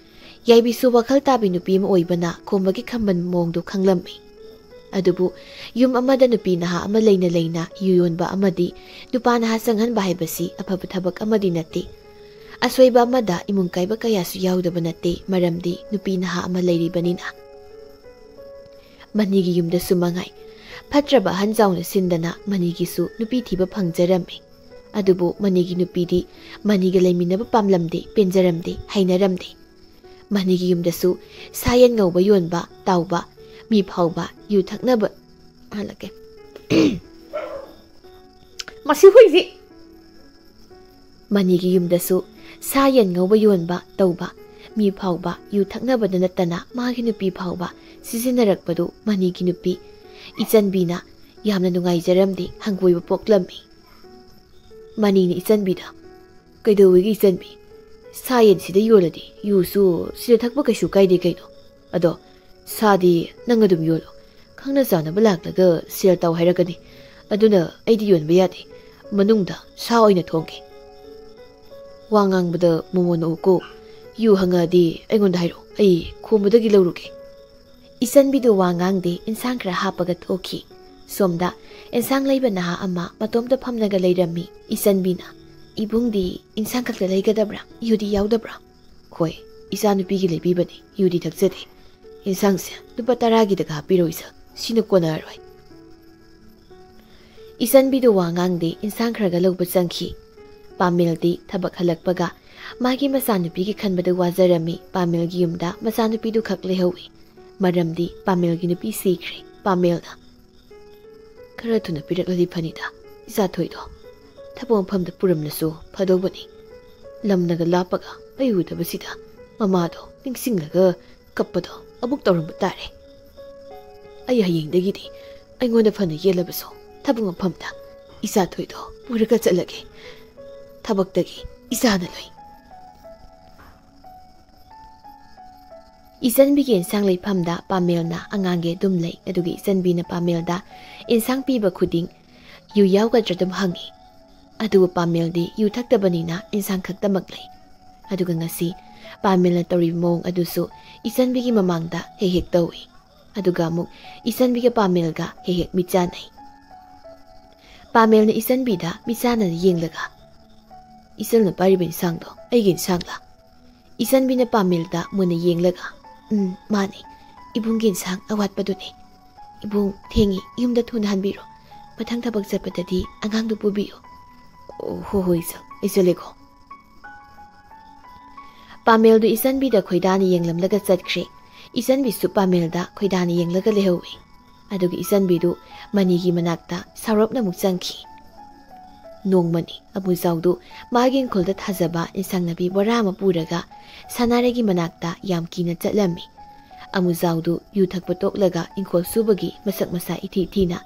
ꯌꯥꯏꯕꯤꯁꯨ ꯋꯥꯈꯜ ꯇꯥꯕꯤ ꯅꯨꯄꯤ ꯑꯃ ꯑꯣꯏꯕꯅ ꯈꯣꯝꯕꯒꯤ ꯈꯝꯕꯟ ꯃꯑꯣꯡꯗꯨ ꯈꯪꯂꯝꯃꯤ꯫ ꯑꯗꯨꯕꯨ ꯌꯨꯝ ꯑꯃꯗ ꯅꯨꯄꯤ ꯅꯍꯥ ꯑꯃ ꯂꯩꯅ ꯂꯩꯅ ꯌꯨ ꯌꯣꯟꯕ ꯑꯃꯗꯤ ꯅꯨꯄꯥ ꯅꯍꯥ ꯆꯪꯍꯟꯕ ꯍꯥꯏꯕꯁꯤ ꯑꯐꯕ ꯊꯕꯛ ꯑꯃꯗꯤ ꯅꯠꯇꯦ꯫ ꯑꯁꯣꯏꯕ ꯑꯃꯗ ꯏꯃꯨꯡ ꯀꯥꯏꯕ ꯀꯌꯥꯁꯨ ꯌꯥꯎꯗꯕ ꯅꯠꯇꯦ, ꯃꯔꯝꯗꯤ ꯅꯨꯄꯤ ꯅꯍꯥ ꯑꯃ ꯂꯩꯔꯤꯕꯅꯤꯅ꯫ ꯃꯅꯤꯒꯤ ꯌꯨꯝꯗꯁꯨ ꯃꯉꯥꯏ꯫ ꯐꯠꯇ꯭ꯔꯕ ꯑꯍꯟ ꯆꯥꯎꯅ ꯁꯤꯟꯗꯅ ꯃꯅꯤꯒꯤꯁꯨ ꯅꯨꯄꯤ ꯊꯤꯕ ꯐꯪꯖꯔꯝꯃꯤ꯫ ꯑꯗꯨꯕꯨ ꯃꯅꯤꯒꯤ ꯅꯨꯄꯤꯗꯤ ꯃꯅꯤꯒ ꯂꯩꯃꯤꯟꯅꯕ ꯄꯥꯝꯂꯝꯗꯦ, ꯄꯦꯟꯖꯔꯝꯗꯦ, ꯍꯩꯅꯔꯝꯗꯦ꯫ ꯃꯅꯤꯒꯤ ꯌꯨꯝꯗꯁꯨ ꯁꯥ ꯌꯦꯟ ꯉꯧꯕ ꯌꯣꯟꯕ, ꯇꯥꯎꯕ, ꯃꯤ ꯐꯥꯎꯕ, ꯌꯨ ꯊꯛꯅꯕ, ꯍꯜꯂꯛꯀꯦ꯫ ꯃꯁꯤ ꯍꯨꯏꯁꯤ! ꯃꯅꯤꯒꯤ ꯌꯨꯝꯗꯁꯨ ꯁꯥ ꯌꯦꯟ ꯉꯧꯕ ꯌꯣꯟꯕ, ꯇꯧꯕ, ꯃꯤ ꯐꯥꯎꯕ ꯌꯨ ꯊꯛꯅꯕꯗ ꯅꯠꯇꯅ ꯃꯥꯒꯤ ꯅꯨꯄꯤ ꯐꯥꯎꯕ ꯁꯤꯖꯤꯟꯅꯔꯛꯄꯗꯨ ꯃꯅꯤꯒꯤ ꯅꯨꯄꯤ ꯏꯆꯟꯕꯤꯅ ꯌꯥꯝꯅ ꯅꯨꯡꯉꯥꯏꯖꯔꯝꯗꯦ, ꯍꯪꯒꯣꯏꯕ ꯄꯣꯛꯂꯝꯃꯤ꯫ ꯃꯅꯤꯅ ꯏꯆꯟꯕꯤꯗ, "ꯀꯩꯗꯧꯋꯦꯒꯦ ꯏꯆꯟꯕꯤ? ꯁꯥ ꯌꯦꯟ ꯁꯤꯗ ꯌꯣꯜꯂꯗꯤ ꯌꯨꯁꯨ ꯁꯤꯗ ꯊꯛꯄ ꯀꯩꯁꯨ ꯀꯥꯏꯗꯦ ꯀꯩꯅꯣ? ꯑꯗꯣ ꯁꯥꯗꯤ ꯅꯪ ꯑꯗꯨꯝ ꯌꯣꯜꯂꯣ꯫ ꯈꯪꯅ ꯆꯥꯟꯅꯕ ꯂꯥꯛꯂꯒ ꯁꯦꯜ ꯇꯧ ꯍꯥꯏꯔꯛꯀꯅꯤ꯫ ꯑꯗꯨꯅ ꯑꯩꯗꯤ ꯌꯣꯟꯕ ꯌꯥꯗꯦ꯫ ꯃꯅꯨꯡꯗ ꯁꯥ ꯑꯣꯏꯅ ꯊꯣꯡꯒꯦ꯫ ꯋꯥ ꯉꯥꯡꯕꯗ ꯃꯣꯃꯣꯟ ꯎꯀꯣ꯫ ꯌꯨ ꯍꯪꯉꯛꯑꯗꯤ ꯑꯩꯉꯣꯟꯗ ꯍꯥꯏꯔꯛꯑꯣ, ꯑꯩ ꯈꯣꯝꯕꯗꯒꯤ ꯂꯧꯔꯨꯒꯦ꯫" ꯏꯆꯟꯕꯤꯗꯨ ꯋꯥ ꯉꯥꯡꯗꯦ, ꯏꯟꯁꯥꯡ ꯈꯔ ꯍꯥꯞꯄꯒ ꯊꯣꯛꯈꯤ꯫ ꯁꯣꯝꯗ ꯏꯟꯁꯥꯡ ꯂꯩꯕ ꯅꯍꯥ ꯑꯃ ꯃꯇꯣꯝꯇ ꯐꯝꯂꯒ ꯂꯩꯔꯝꯃꯤ꯫ ꯏꯆꯟꯕꯤꯅ, "ꯏꯕꯨꯡꯗꯤ ꯏꯟꯁꯥꯡ ꯈꯛꯇ ꯂꯩꯒꯗꯕ꯭ꯔꯥ? ꯌꯨꯗꯤ ꯌꯥꯎꯗꯕ꯭ꯔꯥ?" "ꯍꯣꯏ, ꯏꯆꯥꯅꯨꯄꯤꯒꯤ ꯂꯩꯕꯤꯕꯅꯤ, ꯌꯨꯗꯤ ꯊꯛꯆꯗꯦ꯫ ꯏꯟꯁꯥꯡꯁꯦ ꯂꯨꯄꯥ ꯇꯔꯥꯒꯤꯗꯒ ꯍꯥꯞꯄꯤꯔꯣ ꯏꯆꯥ, ꯁꯤꯅ ꯀꯣꯟꯅꯔꯔꯣꯏ꯫" ꯏꯆꯟꯕꯤꯗꯨ ꯋꯥ ꯉꯥꯡꯗꯦ, ꯏꯟꯁꯥꯡ ꯈꯔꯒ ꯂꯧꯕ ꯆꯪꯈꯤ꯫ ꯄꯥꯃꯦꯜꯗꯤ ꯊꯕꯛ ꯍꯜꯂꯛꯄꯒ ꯃꯥꯒꯤ ꯃꯆꯥꯅꯨꯄꯤꯒꯤ ꯈꯟꯕꯗ ꯋꯥꯖꯔꯝꯃꯤ꯫ ꯄꯥꯃꯦꯜꯒꯤ ꯌꯨꯝꯗ ꯃꯆꯥꯅꯨꯄꯤꯗꯨ ꯈꯛ ꯂꯩꯍꯧꯏ꯫ ꯃꯔꯝꯗꯤ ꯄꯥꯃꯦꯜꯒꯤ ꯅꯨꯄꯤ ꯁꯤꯈ꯭ꯔꯦ꯫ ꯄꯥꯃꯦꯜꯅ, "ꯈꯔ ꯊꯨꯅ ꯄꯤꯔꯛꯂꯗꯤ ꯐꯅꯤꯗ, ꯏꯆꯥꯊꯣꯏꯗꯣ ꯊꯕꯛ ꯃꯐꯝꯗ ꯄꯨꯔꯝꯂꯁꯨ ꯐꯗꯧꯕꯅꯤ꯫ ꯂꯝꯅꯒ ꯂꯥꯞꯄꯒ ꯑꯩ ꯎꯗꯕꯁꯤꯗ ꯃꯃꯥꯗꯣ ꯅꯤꯡꯁꯤꯡꯂꯒ ꯀꯞꯄꯗꯣ ꯑꯃꯨꯛ ꯇꯧꯔꯝꯕ ꯇꯥꯔꯦ꯫ ꯑꯩ ꯍꯌꯦꯡꯗꯒꯤꯗꯤ ꯑꯩꯉꯣꯟꯗ ꯐꯅ ꯌꯦꯜꯂꯕꯁꯨ ꯊꯕꯛ ꯃꯐꯝꯗ ꯏꯆꯥ ꯊꯣꯏꯗꯣ ꯄꯨꯔꯒ ꯆꯠꯂꯒꯦ꯫ ꯊꯕꯛꯇꯒꯤ ꯏꯆꯥꯅ ꯂꯣꯏ꯫ ꯏꯆꯟꯕꯤꯒꯤ ꯏꯟꯁꯥꯡ ꯂꯩꯐꯝꯗ ꯄꯥꯃꯦꯜꯅ ꯑꯉꯥꯡꯒꯤ ꯑꯗꯨꯝ ꯂꯩ, ꯑꯗꯨꯒ ꯏꯆꯟꯕꯤꯅ ꯄꯥꯃꯦꯜꯗ ꯏꯟꯁꯥꯡ ꯄꯤꯕ ꯈꯨꯗꯤꯡ ꯌꯨ ꯌꯥꯎꯒꯗ꯭ꯔꯥ ꯑꯗꯨꯝ ꯍꯪꯉꯤ꯫ ꯑꯗꯨꯕꯨ ꯄꯥꯃꯦꯜꯗꯤ ꯌꯨ ꯊꯛꯇꯕꯅꯤꯅ ꯏꯟꯁꯥꯡ ꯈꯛꯇꯃꯛ ꯂꯩ꯫ ꯑꯗꯨꯒ ꯉꯁꯤ ꯄꯥꯃꯦꯜꯅ ꯇꯧꯔꯤꯕ ꯃꯑꯣꯡ ꯑꯗꯨꯁꯨ ꯏꯆꯟꯕꯤꯒꯤ ꯃꯃꯥꯡꯗ ꯍꯦꯛ ꯍꯦꯛ ꯇꯧꯏ꯫ ꯑꯗꯨꯒ ꯑꯃꯨꯛ ꯏꯆꯟꯕꯤꯒ ꯄꯥꯃꯦꯜꯒ ꯍꯦꯛ ꯍꯦꯛ ꯃꯤꯠ ꯆꯥꯟꯅꯩ꯫ ꯄꯥꯃꯦꯜꯅ ꯏꯆꯟꯕꯤꯗ ꯃꯤꯠ ꯆꯥꯟꯅꯅ ꯌꯦꯡꯂꯒ, "ꯏꯆꯜꯅ ꯄꯥꯏꯔꯤꯕ ꯏꯟꯁꯥꯡꯗꯣ ꯑꯩꯒꯤ ꯏꯟꯁꯥꯡꯂꯥ?" ꯏꯆꯟꯕꯤꯅ ꯄꯥꯃꯦꯜꯗ ꯃꯨꯟꯅ ꯌꯦꯡꯂꯒ, "ꯎꯝ, ꯃꯥꯅꯤ꯫ ꯏꯕꯨꯡꯒꯤ ꯏꯟꯁꯥꯡ ꯑꯋꯥꯠꯄꯗꯨꯅꯤ꯫ ꯏꯕꯨꯡ, ꯊꯦꯡꯉꯤ, ꯌꯨꯝꯗ ꯊꯨꯅ ꯍꯟꯕꯤꯔꯣ꯫ ꯃꯊꯪ ꯊꯕꯛ ꯆꯠꯄꯗꯗꯤ ꯑꯉꯥꯡꯗꯨ ꯄꯨꯕꯤꯌꯨ꯫" "ꯑꯣ, ꯍꯣ ꯍꯣꯏ, ꯏꯆꯜ, ꯑꯩ ꯆꯠꯂꯦꯀꯣ꯫" ꯄꯥꯃꯦꯜꯗꯨ ꯏꯆꯟꯕꯤꯗ ꯈꯣꯏꯗꯥꯅ ꯌꯦꯡꯂꯝꯂꯒ ꯆꯠꯈ꯭ꯔꯦ꯫ ꯏꯆꯟꯕꯤꯁꯨ ꯄꯥꯃꯦꯜꯗ ꯈꯣꯏꯗꯥꯅ ꯌꯦꯡꯂꯒ ꯂꯩꯍꯧꯏ꯫ ꯑꯗꯨꯒ ꯏꯆꯟꯕꯤꯗꯨ ꯃꯅꯤꯒꯤ ꯃꯅꯥꯛꯇ ꯁꯥꯎꯔꯞꯅ ꯑꯃꯨꯛ ꯆꯪꯈꯤ꯫ ꯅꯣꯡꯃꯅꯤ ꯑꯃꯨꯖꯥꯎꯗꯨ ꯃꯥꯒꯤ ꯏꯪꯈꯣꯜꯗ ꯊꯥꯖꯕ ꯏꯟꯁꯥꯡ ꯅꯥꯄꯤ ꯕꯣꯔꯥ ꯑꯃ ꯄꯨꯔꯒ ꯁꯅꯥꯔꯩꯒꯤ ꯃꯅꯥꯛꯇ ꯌꯥꯝ ꯀꯤꯅ ꯆꯠꯂꯝꯃꯤ꯫ ꯑꯃꯨꯖꯥꯎꯗꯨ ꯌꯨ ꯊꯛꯄ ꯇꯣꯛꯂꯒ ꯏꯪꯈꯣꯜ ꯁꯨꯕꯒꯤ ꯃꯁꯛ ꯃꯁꯥ ꯏꯊꯤ ꯊꯤꯅ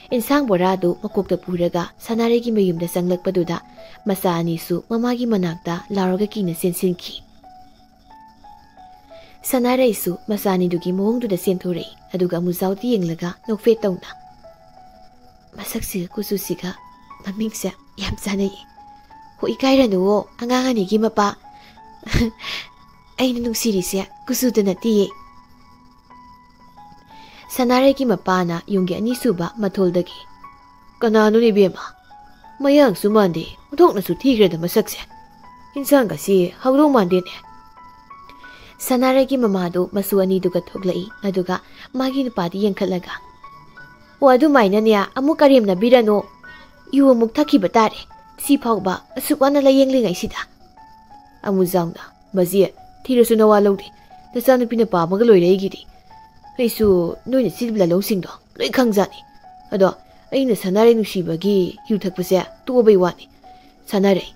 ꯏꯟꯁꯥꯡ ꯕꯣꯔꯥꯗꯨ ꯃꯀꯣꯛꯇ ꯄꯨꯔꯒ ꯁꯅꯥꯔꯩꯒꯤ ꯃꯌꯨꯝꯗ ꯆꯪꯂꯛꯄꯗꯨꯗ ꯃꯆꯥ ꯑꯅꯤꯁꯨ ꯃꯃꯥꯒꯤ ꯃꯅꯥꯛꯇ ꯂꯥꯎꯔꯒ ꯀꯤꯅ ꯆꯦꯟꯁꯤꯟꯈꯤ꯫ ꯁꯅꯥꯔꯩꯁꯨ ꯃꯆꯥ ꯑꯅꯤꯗꯨꯒꯤ ꯃꯑꯣꯡꯗꯨꯗ ꯆꯦꯟꯊꯣꯔꯛꯏ, ꯑꯗꯨꯒ ꯑꯃꯨꯖꯥꯎꯗ ꯌꯦꯡꯂꯒ ꯅꯣꯛꯐꯦꯠ ꯇꯧꯅ, "ꯃꯁꯛꯁꯤꯒ ꯀꯨꯆꯨꯁꯤꯒ ꯃꯃꯤꯡꯁꯦ ꯌꯥꯝ ꯆꯥꯟꯅꯩꯌꯦ꯫ ꯍꯣ, ꯏꯀꯥꯏꯔꯅꯨꯋꯣ, ꯑꯉꯥꯡ ꯑꯅꯤꯒꯤ ꯃꯄꯥ꯫ ꯑꯩꯅ ꯅꯨꯡꯁꯤꯔꯤꯁꯦ ꯀꯨꯆꯨꯗ ꯅꯠꯇꯤꯌꯦ꯫" ꯁꯅꯥꯔꯩꯒꯤ ꯃꯄꯥꯅ ꯌꯨꯝꯒꯤ ꯑꯅꯤꯁꯨꯕ ꯃꯊꯣꯜꯗꯒꯤ, "ꯀꯅꯥꯅꯣꯅꯦ ꯏꯕꯦꯝꯃ? ꯃꯌꯥꯡꯁꯨ ꯃꯥꯟꯗꯦ, ꯑꯣꯟꯊꯣꯛꯅꯁꯨ ꯊꯤꯈ꯭ꯔꯦꯗ ꯃꯁꯛꯁꯦ꯫ ꯏꯟꯁꯥꯡꯒꯁꯤ ꯍꯧꯗꯧ ꯃꯥꯟꯗꯦꯅꯦ꯫" ꯁꯅꯥꯔꯩꯒꯤ ꯃꯃꯥꯗꯨ ꯃꯁꯨ ꯑꯅꯤꯗꯨꯒ ꯊꯣꯛꯂꯛꯏ, ꯑꯗꯨꯒ ꯃꯥꯒꯤ ꯅꯨꯄꯥꯗ ꯌꯦꯡꯈꯠꯂꯒ, "ꯑꯣ, ꯑꯗꯨꯃꯥꯏꯅꯅꯦ ꯑꯃꯨꯛ ꯀꯔꯦꯝꯅꯕꯤꯔꯅꯨ꯫ ꯌꯨ ꯑꯃꯨꯛ ꯊꯛꯈꯤꯕ ꯇꯥꯔꯦ, ꯁꯤ ꯐꯥꯎꯕ ꯑꯁꯨꯛ ꯋꯥꯅ ꯂꯥꯌꯦꯡꯂꯤꯉꯩꯁꯤꯗ꯫" ꯑꯃꯨꯖꯥꯎꯅ, "ꯃꯁꯤ ꯊꯤꯔꯁꯨ ꯅꯋꯥ ꯂꯧꯗꯦ꯫ ꯅꯆꯥꯅꯨꯄꯤꯅ ꯄꯥꯝꯃꯒ ꯂꯣꯏꯔꯦ ꯑꯩꯒꯤꯗꯤ꯫ ꯑꯩꯁꯨ ꯅꯣꯏꯅ ꯁꯤꯖꯤꯜꯂ ꯂꯧꯁꯤꯡꯗꯣ ꯂꯣꯏ ꯈꯪꯖꯥꯠꯅꯤ꯫ ꯑꯗꯣ ꯑꯩꯅ ꯁꯅꯥꯔꯩ ꯅꯨꯡꯁꯤꯕꯒꯤ ꯌꯨ ꯊꯛꯄꯁꯦ ꯇꯣꯛꯑꯕꯩ ꯋꯥꯅꯤ꯫ ꯁꯅꯥꯔꯩ,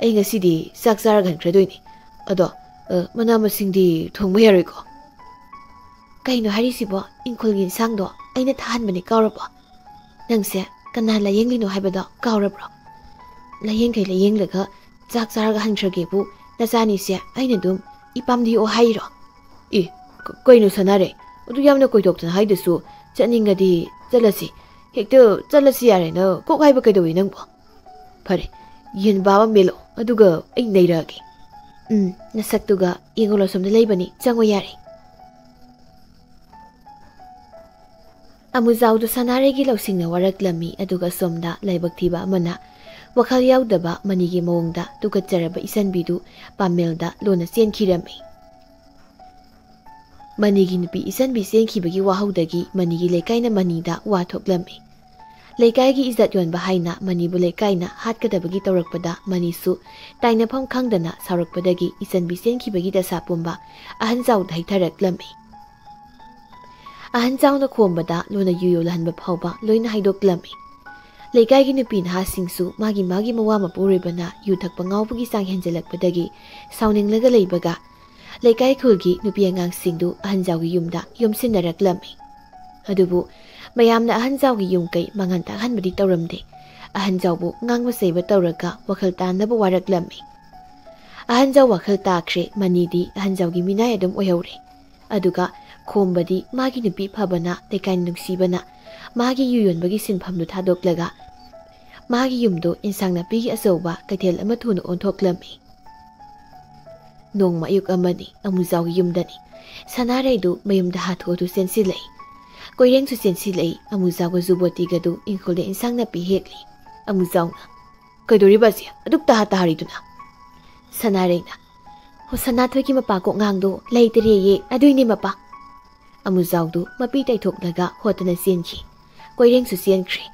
ꯑꯩ ꯉꯁꯤꯗꯤ ꯆꯥꯛ ꯆꯥꯔꯒ ꯍꯟꯈ꯭ꯔꯗꯣꯏꯅꯤ꯫ ꯑꯗꯣ, ꯑ, ꯃꯅꯥ ꯃꯁꯤꯡꯗꯤ ꯊꯣꯡꯕ ꯌꯥꯔꯣꯏꯀꯣ? ꯀꯩꯅꯣ ꯍꯥꯏꯔꯤꯁꯤꯕꯣ? ꯏꯪꯈꯣꯜꯒꯤ ꯏꯟꯁꯥꯡꯗꯣ ꯑꯩꯅ ꯊꯥꯍꯟꯕꯅꯦ, ꯀꯥꯎꯔꯕꯣ? ꯅꯪꯁꯦ ꯀꯅꯥ ꯂꯥꯏꯌꯦꯡꯂꯤꯅꯣ ꯍꯥꯏꯕꯗꯣ ꯀꯥꯎꯔꯕ꯭ꯔꯣ? ꯂꯥꯏꯌꯦꯡꯈꯩ ꯂꯥꯏꯌꯦꯡꯂꯒ ꯆꯥꯛ ꯆꯥꯔꯒ ꯍꯟꯈ꯭ꯔꯒꯦꯕꯨ ꯅꯆꯥꯅꯤꯁꯦ ꯑꯩꯅ ꯑꯗꯨꯝ ꯏꯄꯥꯝꯗ ꯌꯣꯛꯑꯣ ꯍꯥꯏꯔꯤꯔꯣ? ꯑꯦ, ꯀ-, ꯀꯩꯅꯣ ꯁꯅꯥꯔꯩ? ꯑꯗꯨ ꯌꯥꯝꯅ ꯀꯣꯏꯊꯣꯛꯇꯅ ꯍꯥꯏꯗꯁꯨ, ꯆꯠꯅꯤꯡꯉꯗꯤ ꯆꯠꯂꯁꯤ꯫ ꯍꯦꯛꯇ ꯆꯠꯂꯁꯤ ꯌꯥꯔꯦꯅ ꯀꯣꯛ ꯍꯥꯏꯕ ꯀꯩꯗꯧꯏ ꯅꯪꯕꯣ? ꯐꯔꯦ, ꯌꯦꯟꯕꯥ ꯑꯃ ꯃꯦꯠꯂꯣ, ꯑꯗꯨꯒ ꯑꯩ ꯅꯩꯔꯛꯑꯒꯦ꯫ ꯎꯝ, ꯅꯁꯛꯇꯨꯒ ꯌꯦꯡꯉꯣ, ꯑꯁꯣꯝꯗ ꯂꯩꯕꯅꯤ, ꯆꯪꯉꯣ ꯌꯥꯔꯦ꯫ ꯑꯃꯨꯖꯥꯎꯗꯨ ꯁꯅꯥꯔꯩꯒꯤ ꯂꯧꯁꯤꯡꯅ ꯋꯥꯔꯛꯂꯝꯃꯤ, ꯑꯗꯨꯒ ꯁꯣꯝꯗ ꯂꯥꯏꯕꯛ ꯊꯤꯕ ꯑꯃꯅ ꯋꯥꯈꯜ ꯌꯥꯎꯗꯕ ꯃꯅꯤꯒꯤ ꯃꯑꯣꯡꯗ ꯇꯨꯀꯠꯆꯔꯕ ꯏꯆꯟꯕꯤꯗꯨ ꯄꯥꯃꯦꯜꯗ ꯂꯣꯟꯅ ꯆꯦꯟꯈꯤꯔꯝꯃꯤ꯫ ꯃꯅꯤꯒꯤ ꯅꯨꯄꯤ ꯏꯆꯟꯕꯤ ꯆꯦꯟꯈꯤꯕꯒꯤ ꯋꯥꯍꯧꯗꯒꯤ ꯃꯅꯤꯒꯤ ꯂꯩꯀꯥꯏꯅ ꯃꯅꯤꯗ ꯋꯥ ꯊꯣꯛꯂꯝꯃꯤ꯫ ꯂꯩꯀꯥꯏꯒꯤ ꯏꯖꯠ ꯌꯣꯟꯕ ꯍꯥꯏꯅ ꯃꯅꯤꯕꯨ ꯂꯩꯀꯥꯏꯅ ꯍꯥꯠꯀꯗꯕꯒꯤ ꯇꯧꯔꯛꯄꯗ ꯃꯅꯤꯁꯨ ꯇꯥꯏꯅꯐꯝ ꯈꯪꯗꯅ ꯁꯥꯎꯔꯛꯄꯗꯒꯤ ꯏꯆꯟꯕꯤ ꯆꯦꯟꯈꯤꯕꯒꯤ ꯗꯁꯥ ꯄꯨꯝꯕ ꯑꯍꯟꯖꯥꯎꯗ ꯍꯩꯊꯔꯛꯂꯝꯃꯤ꯫ ꯑꯍꯟꯖꯥꯎꯅ ꯈꯣꯝꯕꯗ ꯂꯣꯟꯅ ꯌꯨ ꯌꯣꯜꯍꯟꯕ ꯐꯥꯎꯕ ꯂꯣꯏꯅ ꯍꯥꯏꯗꯣꯛꯂꯝꯃꯤ꯫ ꯂꯩꯀꯥꯏꯒꯤ ꯅꯨꯄꯤ ꯅꯍꯥꯁꯤꯡꯁꯨ ꯃꯥꯒꯤ ꯃꯥꯒꯤ ꯃꯋꯥ ꯃꯄꯨꯔꯣꯏꯕꯅ ꯌꯨ ꯊꯛꯄ ꯉꯥꯎꯕꯒꯤ ꯆꯥꯡ ꯍꯦꯟꯖꯜꯂꯛꯄꯗꯒꯤ ꯁꯥꯎꯅꯤꯡꯂꯒ ꯂꯩꯕꯒ ꯂꯩꯀꯥꯏ ꯈꯨꯜꯒꯤ ꯅꯨꯄꯤ ꯑꯉꯥꯡꯁꯤꯡꯗꯨ ꯑꯍꯟꯖꯥꯎꯒꯤ ꯌꯨꯝꯗ ꯌꯣꯝꯁꯤꯟꯅꯔꯛꯂꯝꯃꯤ꯫ ꯑꯗꯨꯕꯨ ꯃꯌꯥꯝꯅ ꯑꯍꯟꯖꯥꯎꯒꯤ ꯌꯨꯝ ꯀꯩ ꯃꯉꯥꯟ ꯇꯥꯛꯍꯟꯕꯗꯤ ꯇꯧꯔꯝꯗꯦ꯫ ꯑꯍꯟꯖꯥꯎꯕꯨ ꯉꯥꯡꯕ ꯆꯩꯕ ꯇꯧꯔꯒ ꯋꯥꯈꯜ ꯇꯥꯅꯕ ꯋꯥꯔꯛꯂꯝꯃꯤ꯫ ꯑꯍꯟꯖꯥꯎ ꯋꯥꯈꯜ ꯇꯥꯈ꯭ꯔꯦ, ꯃꯅꯤꯗꯤ ꯑꯍꯟꯖꯥꯎꯒꯤ ꯃꯤꯅꯥꯏ ꯑꯗꯨꯝ ꯑꯣꯏꯍꯧꯔꯦ꯫ ꯑꯗꯨꯒ ꯈꯣꯝꯕꯗꯤ ꯃꯥꯒꯤ ꯅꯨꯄꯤ ꯐꯕꯅ, ꯂꯩꯀꯥꯏ ꯅꯨꯡꯁꯤꯕꯅ ꯃꯥꯒꯤ ꯌꯨ ꯌꯣꯟꯕꯒꯤ ꯁꯤꯟꯐꯝꯗꯨ ꯊꯥꯗꯣꯛꯂꯒ ꯃꯥꯒꯤ ꯌꯨꯝꯗꯨ ꯏꯟꯁꯥꯡ ꯅꯥꯄꯤꯒꯤ ꯑꯆꯧꯕ ꯀꯩꯊꯦꯜ ꯑꯃ ꯊꯨꯅ ꯑꯣꯟꯊꯣꯛꯂꯝꯃꯤ꯫ ꯅꯣꯡꯃ ꯑꯌꯨꯛ ꯑꯃꯅꯤ, ꯑꯃꯨꯖꯥꯎꯒꯤ ꯌꯨꯝꯗꯅꯤ꯫ ꯁꯅꯥꯔꯩꯗꯨ ꯃꯌꯨꯝꯗ ꯍꯥꯊꯨ ꯍꯥꯊꯨ ꯆꯦꯟꯁꯤꯜꯂꯛꯏ꯫ ꯀꯣꯏꯔꯦꯡꯁꯨ ꯆꯦꯟꯁꯤꯜꯂꯛꯏ꯫ ꯑꯃꯨꯖꯥꯎꯒ ꯖꯨꯕꯣꯇꯤꯒꯗꯨ ꯏꯪꯈꯣꯜꯗ ꯏꯟꯁꯥꯡ ꯅꯥꯄꯤ ꯍꯦꯛꯂꯤ꯫ ꯑꯃꯨꯖꯥꯎꯅ, "ꯀꯩꯗꯧꯔꯤꯕ ꯑꯁꯤ? ꯑꯗꯨꯛ ꯇꯍꯥ ꯇꯍꯥꯔꯤꯗꯨꯅ?" ꯁꯅꯥꯔꯩꯅ, "ꯍꯣ, ꯁꯅꯥꯊꯣꯏꯒꯤ ꯃꯄꯥ ꯀꯣꯛꯉꯥꯡꯗꯣ ꯂꯩꯇꯔꯦꯌꯦ, ꯑꯗꯨꯏꯅꯦ ꯃꯄꯥ꯫" ꯑꯃꯨꯖꯥꯎꯗꯨ ꯃꯄꯤ ꯇꯩꯊꯣꯛꯂꯒ ꯍꯣꯠꯇꯅ ꯆꯦꯟꯈꯤ꯫ ꯀꯣꯏꯔꯦꯡꯁꯨ ꯆꯦꯟꯈ꯭ꯔꯦ꯫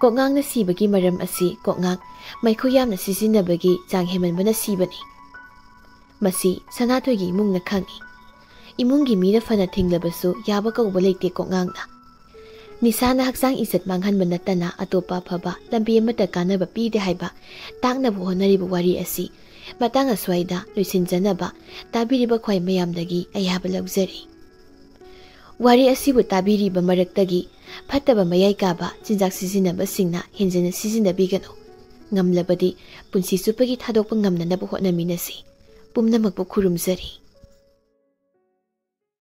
ꯀꯣꯛꯉꯥꯡꯅ ꯁꯤꯕꯒꯤ ꯃꯔꯝ ꯑꯁꯤ ꯀꯣꯛꯉꯥꯡ ꯃꯩꯈꯨ ꯌꯥꯝꯅ ꯁꯤꯖꯤꯟꯅꯕꯒꯤ ꯆꯥꯡ ꯍꯦꯟꯃꯟꯕꯅ ꯁꯤꯕꯅꯤ꯫ ꯃꯁꯤ ꯁꯅꯥꯊꯣꯏꯒꯤ ꯏꯃꯨꯡꯅ ꯈꯪꯏ꯫ ꯏꯃꯨꯡꯒꯤ ꯃꯤꯅ ꯐꯅ ꯊꯤꯡꯂꯕꯁꯨ ꯌꯥꯕ ꯀꯧꯕ ꯂꯩꯇꯦ ꯀꯣꯛꯉꯥꯡꯅ꯫ ꯅꯤꯁꯥꯅ ꯍꯛꯆꯥꯡ ꯏꯖꯠ ꯃꯥꯡꯍꯟꯕ ꯅꯠꯇꯅ ꯑꯇꯣꯞꯄ ꯑꯐꯕ ꯂꯝꯕꯤ ꯑꯃꯠꯇ ꯀꯥꯟꯅꯕ ꯄꯤꯗꯦ ꯍꯥꯏꯕ ꯇꯥꯛꯅꯕ ꯍꯣꯠꯅꯔꯤꯕ ꯋꯥꯔꯤ ꯑꯁꯤ ꯃꯇꯥꯡ ꯑꯁ꯭ꯋꯥꯏꯗ ꯂꯣꯏꯁꯤꯟꯖꯅꯕ ꯇꯥꯕꯤꯔꯤꯕ ꯈ꯭ꯋꯥꯏ ꯃꯌꯥꯝꯗꯒꯤ ꯑꯌꯥꯕ ꯂꯧꯖꯔꯤ꯫ ꯋꯥꯔꯤ ꯑꯁꯤꯕꯨ ꯇꯥꯕꯤꯔꯤꯕ ꯃꯔꯛꯇꯒꯤ ꯐꯠꯇꯕ ꯃꯌꯥꯏ ꯀꯥꯕ ꯆꯤꯟꯖꯥꯛ ꯁꯤꯖꯤꯟꯅꯕꯁꯤꯡꯅ ꯍꯦꯟꯖꯤꯟꯅ ꯁꯤꯖꯤꯟꯅꯕꯤꯒꯅꯨ꯫ ꯉꯝꯂꯕꯗꯤ ꯄꯨꯟꯁꯤ ꯆꯨꯞꯄꯒꯤ ꯊꯥꯗꯣꯛꯄ ꯉꯝꯅꯅꯕ ꯍꯣꯠꯅꯃꯤꯟꯅꯁꯤ꯫ ꯄꯨꯝꯅꯃꯛꯄꯨ ꯈꯨꯔꯨꯝꯖꯔꯤ꯫